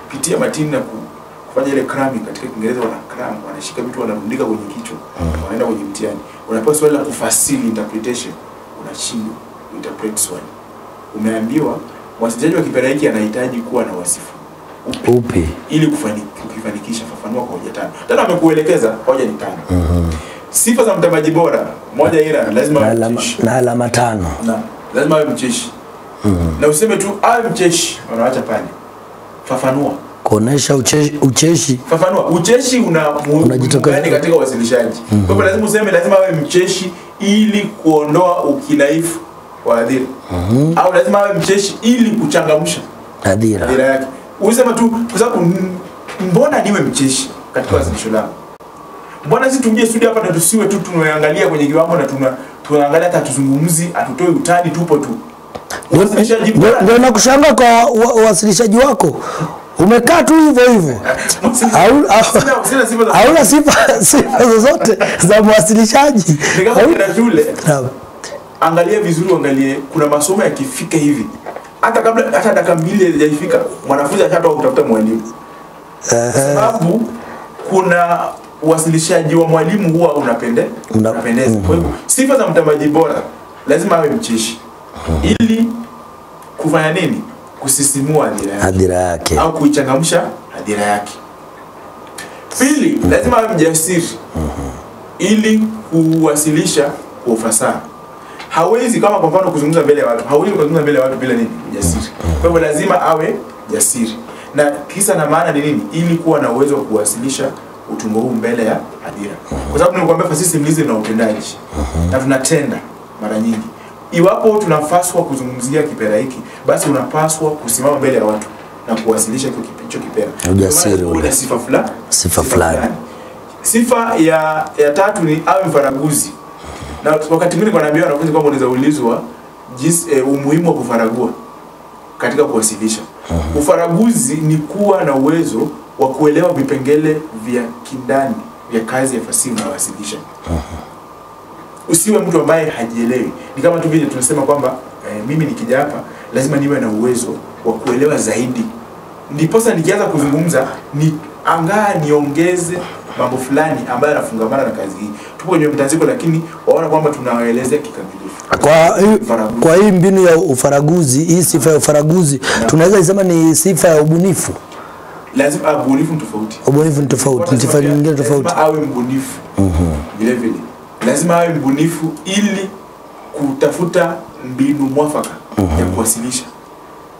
kupitia matini na kufanya ile cramming, katika Kiingereza wana cram, wanashika vitu wanarundika kwenye kichwa, wanaenda kwenye mtihani. Unapewa swali la kufasiri interpretation, unashindwa interpret swali. Umeambiwa mwasilishaji wa kipera hiki anahitaji kuwa na wasifu upi ili kufanikisha. Fafanua kwa hoja 5. Tena amekuelekeza hoja ni 5. Sifa za mtambaji bora, moja ila lazima na alama 5. Na lazima awe mcheshi. Na useme tu awe mcheshi, wanaacha pale. Fafanua. Kuonesha ucheshi. Fafanua. Ucheshi unajitokeza katika uwasilishaji. Kwa hivyo lazima useme lazima awe mcheshi ili kuondoa ukinaifu wa hadhira. Au lazima awe mcheshi ili kuchangamsha hadhira yake. Useme tu kwa sababu mbona niwe mcheshi katika wasilisho langu? Mbona sisi tuje studio hapa na tusiwe tu tunaangalia kwenye kiwango na tunaangalia hata tuzungumzi, hatutoi utani, tupo tu. Ndio nakushanga kwa uwasilishaji wako. Umekaa tu hivyo hivyo. Hauna sifa zozote za mwasilishaji. Ni kama kuna shule. Angalia vizuri, angalie kuna masomo yakifika hivi. Hata kabla hata dakika 2 haijafika, mwanafunzi ashatoka kutafuta mwalimu. Sababu kuna uwasilishaji wa mwalimu huwa unapendeza. Kwa hivyo sifa za mtambaji bora lazima awe mcheshi. Ili kufanya nini? Kusisimua hadhira yake au kuichangamsha hadhira yake. Pili, lazima awe mjasiri ili kuwasilisha kwa ufasaha. Hawezi kama kwa mfano kuzungumza mbele ya watu, hawezi kuzungumza mbele ya watu bila nini? Ujasiri. Kwa hivyo lazima awe jasiri. Na kisa na maana ni nini? Ili kuwa na uwezo wa kuwasilisha utungo huu mbele ya hadhira. Kwa sababu nilikwambia fasihi simulizi na utendaji. Na tunatenda mara nyingi. Iwapo tunapaswa kuzungumzia kipera hiki, basi unapaswa kusimama mbele ya watu na kuwasilisha hicho kipera. Ujasiri ule. Sifa fulani. Sifa fulani. Sifa ya tatu ni awe mfaraguzi. Na wakati mwingine wanaambia wanafunzi kwamba unaweza ulizwa jinsi umuhimu wa kufaragua katika kuwasilisha. Ufaraguzi ni kuwa na uwezo wa kuelewa vipengele vya kindani vya kazi ya fasihi unayowasilisha. Usiwe mtu ambaye hajielewi. Ni kama tu vile tunasema kwamba mimi nikija hapa lazima niwe na uwezo wa kuelewa zaidi. Ndiposa nikianza kuzungumza ni angaa niongeze mambo fulani ambayo yanafungamana na kazi hii. Tupo kwenye mtanziko lakini waona kwamba tunawaelezea kikamilifu. Kwa hii mbinu ya ufaraguzi, hii sifa ya ufaraguzi, tunaweza kusema ni sifa ya ubunifu. Lazima ubunifu ni tofauti. Ubunifu ni tofauti, ni sifa nyingine tofauti. Lazima awe mbunifu. Vile vile. Lazima awe mbunifu ili kutafuta mbinu mwafaka ya kuwasilisha.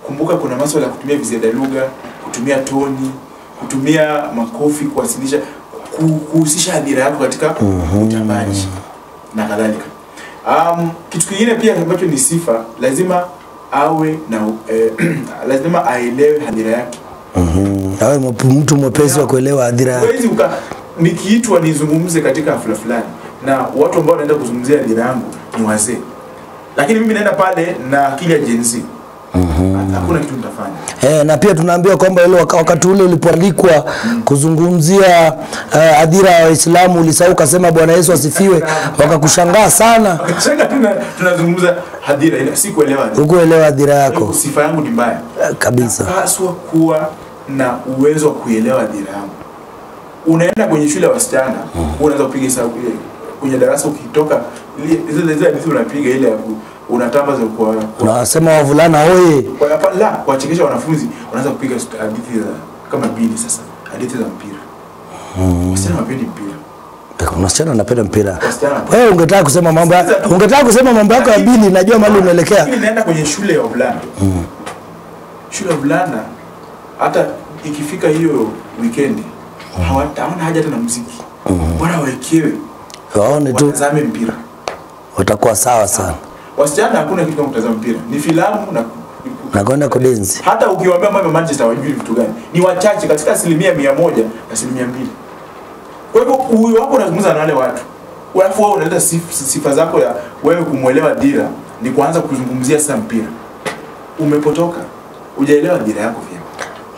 Kumbuka kuna masuala ya kutumia viziada lugha, kutumia toni, kutumia makofi kuwasilisha, kuhusisha hadhira yako katika utambaji na kadhalika. Kitu kingine pia ambacho ni sifa, lazima awe na lazima aelewe hadhira yake. Awe mtu mwepesi wa kuelewa hadhira yake. Huwezi nikiitwa nizungumze katika hafla fulani na watu ambao wanaenda kuzungumzia hadhira yangu ni wazee, lakini mimi naenda pale na akili ya Gen Z. Hakuna kitu nitafanya. Na pia tunaambiwa kwamba ile wakati ule ulipoalikwa kuzungumzia hadhira ya Waislamu ulisahau ukasema Bwana Yesu asifiwe, wakakushangaa sana. Wakashangaa tunazungumza hadhira ila sikuelewa. Hukuelewa hadhira yako. Sifa yangu ni mbaya. Kabisa. Napaswa kuwa na uwezo wa kuelewa hadhira yangu. Unaenda kwenye shule ya wasichana, unaweza kupiga hesabu kwenye darasa ukitoka zile hadithi unapiga ile ya unatamba za kwa unasema wavulana oye. Kwa hapa la kuwachekesha wanafunzi unaanza kupiga hadithi za kama bili sasa, hadithi za mpira. Wasichana hawapendi mpira. Kuna wasichana wanapenda mpira. Wewe ungetaka kusema mambo, ungetaka kusema mambo yako ya bili, najua mahali unaelekea. Mimi naenda kwenye shule ya wavulana. Shule ya wavulana hata ikifika hiyo weekend hawana haja hata na muziki. Bora wawekewe. Waone tu. Watazame mpira. Watakuwa sawa sana. Wasichana hakuna kitu kama kutazama mpira. Ni filamu na kwenda kudensi. Hata ukiwaambia mambo Manchester hawajui vitu gani. Ni wachache katika 100%, 2%. Kwa hivyo huyu wako unazungumza na wale watu. Alafu wewe unaleta sifa zako ya wewe kumuelewa dira ni kuanza kuzungumzia sasa mpira. Umepotoka. Hujaelewa dira yako vyema.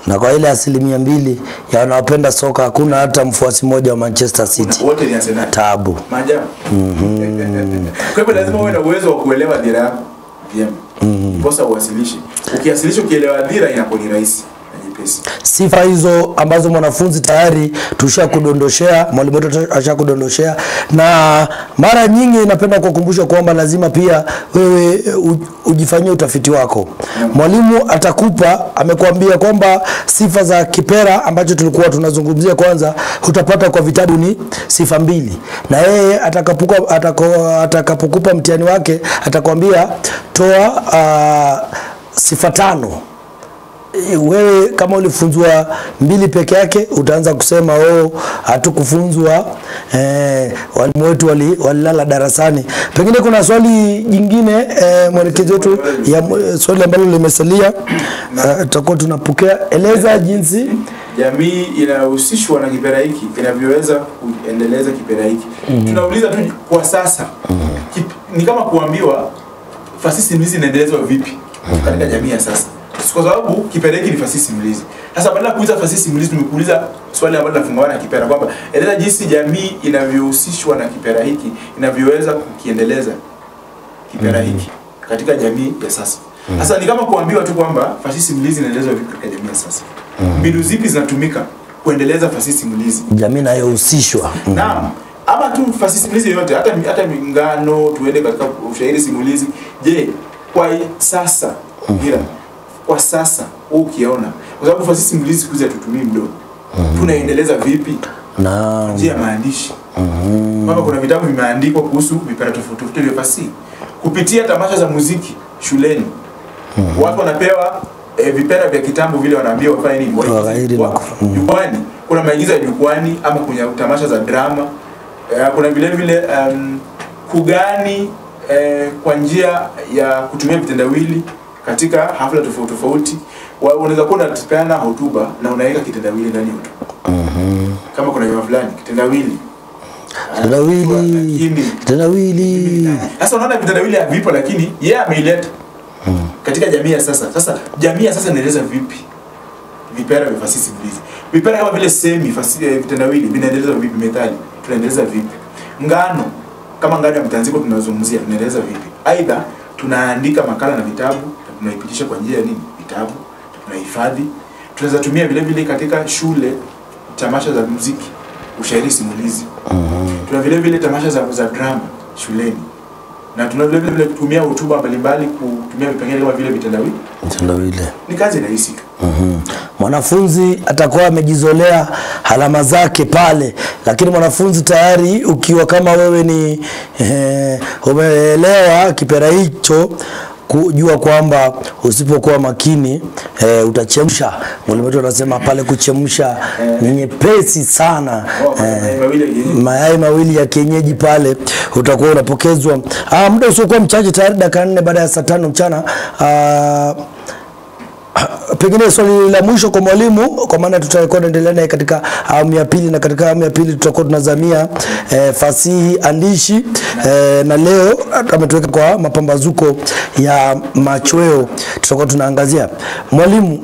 Na kwa ile 2% ya wanaopenda soka hakuna hata mfuasi mmoja wa Manchester City. Wote ni Arsenal. Taabu. Maajabu. Kwa hivyo lazima uwe na uwezo wa kuelewa dira yako vyema. Ndiposa uwasilishe. Ukiwasilisha ukielewa dira inakuwa ni rahisi na nyepesi. Sifa hizo ambazo mwanafunzi tayari tushakudondoshea, mwalimu wetu ashakudondoshea, na mara nyingi napenda kukumbusha kwamba lazima pia wewe ujifanyie utafiti wako. Mwalimu atakupa, amekuambia kwamba sifa za kipera ambacho tulikuwa tunazungumzia kwanza utapata kwa vitabu ni sifa 2. Na yeye atakapokupa mtihani wake atakwambia toa sifa 5. Wewe kama ulifunzwa 2 peke yake utaanza kusema oh, hatukufunzwa, walimu wetu walilala darasani. Pengine kuna swali jingine mwelekezi wetu ya swali ambalo limesalia, tutakuwa tunapokea. Eleza jinsi jamii inahusishwa na kipera hiki inavyoweza kuendeleza kipera hiki. Tunauliza tu kwa sasa. Ni kama kuambiwa fasihi simulizi inaendelezwa vipi katika jamii ya sasa. Kwa sababu kipera hiki ni fasihi simulizi. Sasa badala kuuliza fasihi simulizi tumekuuliza swali ambalo linafungamana na kipera kwamba eleza jinsi jamii inavyohusishwa na kipera hiki inavyoweza kukiendeleza kipera hiki katika jamii ya sasa. Sasa ni kama kuambiwa tu kwamba fasihi simulizi inaendelezwa vipi katika jamii ya sasa. Mbinu zipi zinatumika kuendeleza fasihi simulizi? Jamii inayohusishwa. Naam. Ama tu fasihi simulizi yote, hata mingano, tuende katika ushairi simulizi. Je, kwa sasa ila kwa sasa ukiona, kwa sababu fasihi simulizi siku hizi hatutumii mdomo. Tunaendeleza vipi? Naam. Njia ya maandishi. Kwamba kuna vitabu vimeandikwa kuhusu vipera tofauti tofauti vya fasihi. Kupitia tamasha za muziki shuleni. Watu wanapewa vipera vya kitambo vile, wanaambiwa wafanye nini? Waghairi Jukwani. Kuna maigizo ya jukwani ama kuna tamasha za drama. Kuna vile vile kugani kwa njia ya kutumia vitendawili katika hafla tofauti tofauti. Unaweza kuwa unapeana hotuba na unaweka kitendawili ndani ya hotuba. Kama kuna jambo fulani kitendawili. Kitendawili. Sasa unaona vitendawili havipo, lakini yeye ameileta katika jamii ya sasa. Sasa jamii ya sasa inaeleza vipi vipera vya fasihi simulizi? Vipera kama vile semi, fasihi, vitendawili vinaendeleza vipi? Methali tunaendeleza vipi? Ngano kama ngano ya mtanziko tunazungumzia, tunaendeleza vipi? Aidha tunaandika makala na vitabu, tunaipitisha kwa njia ya nini? Vitabu, tunahifadhi. Tunaweza tumia vile vile katika shule tamasha za muziki, ushairi simulizi. Tuna vile vile tamasha za drama shuleni. Na tuna vile vile kutumia hotuba mbalimbali, kutumia vipengele kama vile vitendawili. Vitendawili. Ni kazi rahisi tu. Mwanafunzi atakuwa amejizolea alama zake pale, lakini mwanafunzi tayari ukiwa kama wewe ni umeelewa kipera hicho, kujua kwamba usipokuwa makini utachemsha. Mwalimu wetu anasema pale kuchemsha ni nyepesi sana. Mayai mawili ya kienyeji pale utakuwa unapokezwa. Muda usiokuwa mchache tayari dakika 4 baada ya saa 5 mchana. Pengine swali la mwisho kwa mwalimu, kwa maana tutakuwa tunaendelea naye katika awamu ya pili, na katika awamu ya pili tutakuwa tunazamia fasihi andishi, na leo ametuweka kwa mapambazuko ya machweo, tutakuwa tunaangazia. Mwalimu,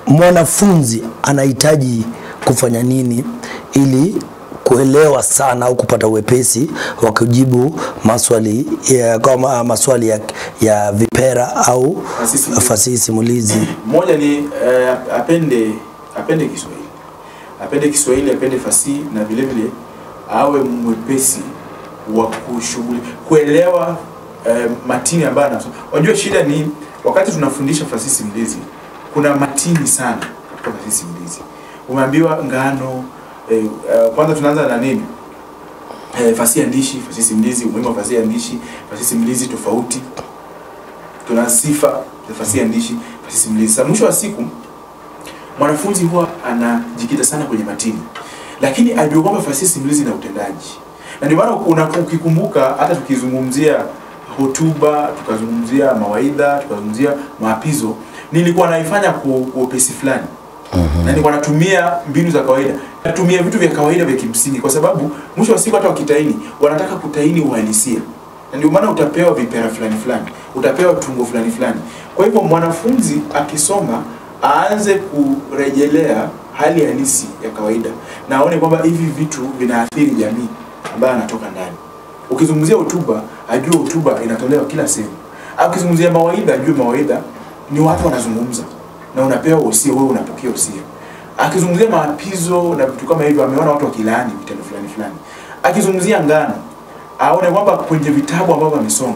mwanafunzi anahitaji kufanya nini ili kuelewa sana au kupata uwepesi wa kujibu maswali ya, kama maswali ya vipera au fasihi simulizi? Moja ni apende Kiswahili. Apende Kiswahili, apende fasihi, na vile vile awe mwepesi wa kushughuli, kuelewa matini ambayo anasoma. Unajua shida ni wakati tunafundisha fasihi simulizi, kuna matini sana katika fasihi simulizi. Umeambiwa ngano, kwanza tunaanza na nini? Fasihi andishi, fasihi simulizi, umuhimu wa fasihi andishi, fasihi simulizi tofauti. Tuna sifa za fasihi andishi, fasihi simulizi. Sasa mwisho wa siku mwanafunzi huwa anajikita sana kwenye matini, lakini ajue kwamba fasihi simulizi na utendaji. Na ndio maana ukikumbuka hata tukizungumzia hotuba, tukazungumzia mawaidha, tukazungumzia maapizo, nilikuwa naifanya kwa upesi fulani. Na nilikuwa natumia mbinu za kawaida. Natumia vitu vya kawaida vya kimsingi, kwa sababu mwisho wa siku hata wakitaini wanataka kutaini uhalisia. Na ndio maana utapewa vipera fulani fulani, utapewa tungo fulani fulani. Kwa hivyo mwanafunzi akisoma aanze kurejelea hali halisi ya kawaida, na aone kwamba hivi vitu vinaathiri jamii ambayo anatoka ndani. Ukizungumzia hotuba, ajue hotuba inatolewa kila sehemu. Ukizungumzia mawaidha, ajue mawaidha ni watu wanazungumza, na unapewa usia, wewe unapokea usia. Akizungumzia maapizo na vitu kama hivyo, ameona watu wakilaani vitendo fulani fulani. Akizungumzia ngano, aone kwamba kwenye vitabu ambavyo amesoma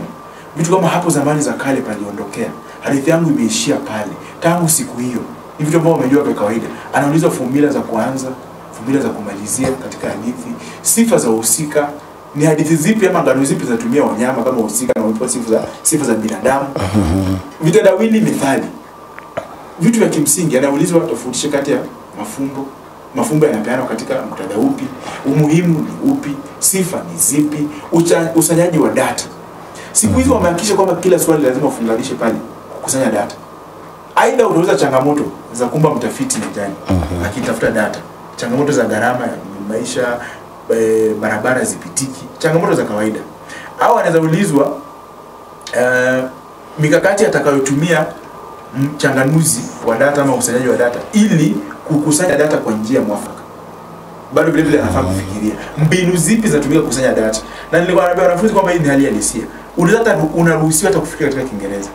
vitu kama hapo zamani za kale paliondokea, hadithi yangu imeishia pale tangu siku hiyo, ni vitu ambavyo wamejua kwa kawaida. Anauliza fomula za kuanza, fomula za kumalizia katika hadithi, sifa za wahusika, ni hadithi zipi ama ngano zipi zinatumia wanyama kama wahusika, na wapo sifa za binadamu, vitendawili, methali, vitu vya kimsingi. Anaulizwa tofautishe kati ya mafumbo, mafumbo yanapeanwa katika muktadha upi, umuhimu ni upi, sifa ni zipi, usanyaji wa data. Siku hizi wamehakikisha kwamba kila swali lazima ufunganishe pale kukusanya data. Aidha utauliza changamoto za kumba mtafiti mjani akitafuta data, changamoto za gharama ya maisha, barabara zipitiki, changamoto za kawaida. Au anaweza ulizwa mikakati atakayotumia mchanganuzi wa data ama ukusanyaji wa data ili kukusanya data kwa njia mwafaka. Bado vile vile anafaa kufikiria mbinu zipi zinatumika kukusanya data. Na nilikuwa naambia wanafunzi kwamba hii ni hali halisia. Unaweza unaruhusiwa hata kufikiria katika Kiingereza.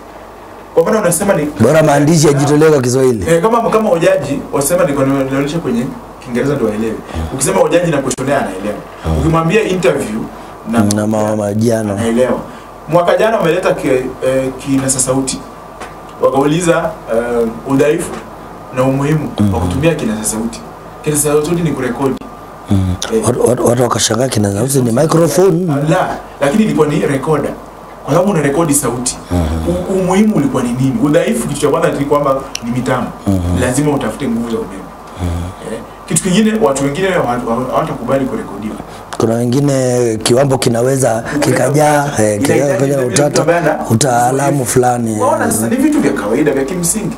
Kwa maana unasema ni bora maandishi yajitolee kwa Kiswahili. Kama hojaji wasema ni kuonyesha kwenye Kiingereza ndio waelewe. Ukisema hojaji na questionnaire anaelewa. Ukimwambia interview na mahojiano anaelewa. Mwaka jana wameleta kinasa sauti. Wakauliza udhaifu na umuhimu wa kutumia kinasa sauti. Kinasa sauti ni kurekodi Watu wakashangaa kinaza sauti ni microphone. La, lakini ilikuwa ni recorder. Kwa sababu unarekodi sauti. Umuhimu ulikuwa ni nini? Udhaifu, kitu cha kwanza ni kwamba ni mitambo. Lazima utafute nguvu za umeme. Kitu kingine, watu wengine hawatakubali kurekodiwa. Kuna wengine kiwambo kinaweza kikajaa kikajaa utata utaalamu fulani. Unaona, sasa ni vitu vya kawaida vya kimsingi.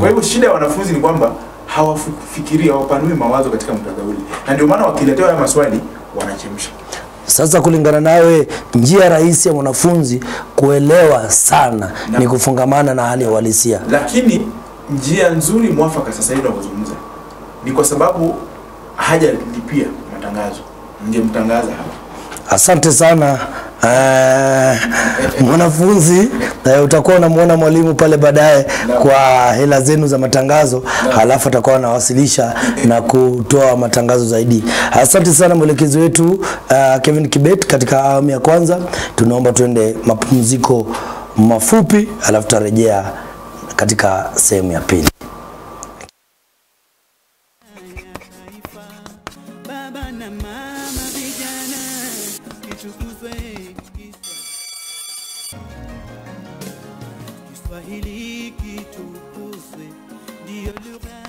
Kwa hivyo shida ya wanafunzi ni kwamba hawafikirii, hawapanui mawazo katika muktadha ule. Na ndio maana wakiletewa haya maswali wanachemsha. Sasa kulingana nawe, njia rahisi ya mwanafunzi kuelewa sana ni kufungamana na hali ya uhalisia. Lakini njia nzuri mwafaka sasa hivi tunazungumza ni kwa sababu hajalipia matangazo. Ningemtangaza hapa. Asante sana mwanafunzi. Utakuwa unamuona mwalimu pale baadaye kwa hela zenu za matangazo, halafu atakuwa anawasilisha na kutoa matangazo zaidi. Asante sana mwelekezi wetu Kevin Kibet katika awamu ya kwanza. Tunaomba tuende mapumziko mafupi, halafu tutarejea katika sehemu ya pili. Baba na mama vijana, kitukuzwe Kiswahili, kitukuzwe ndiyo lugha.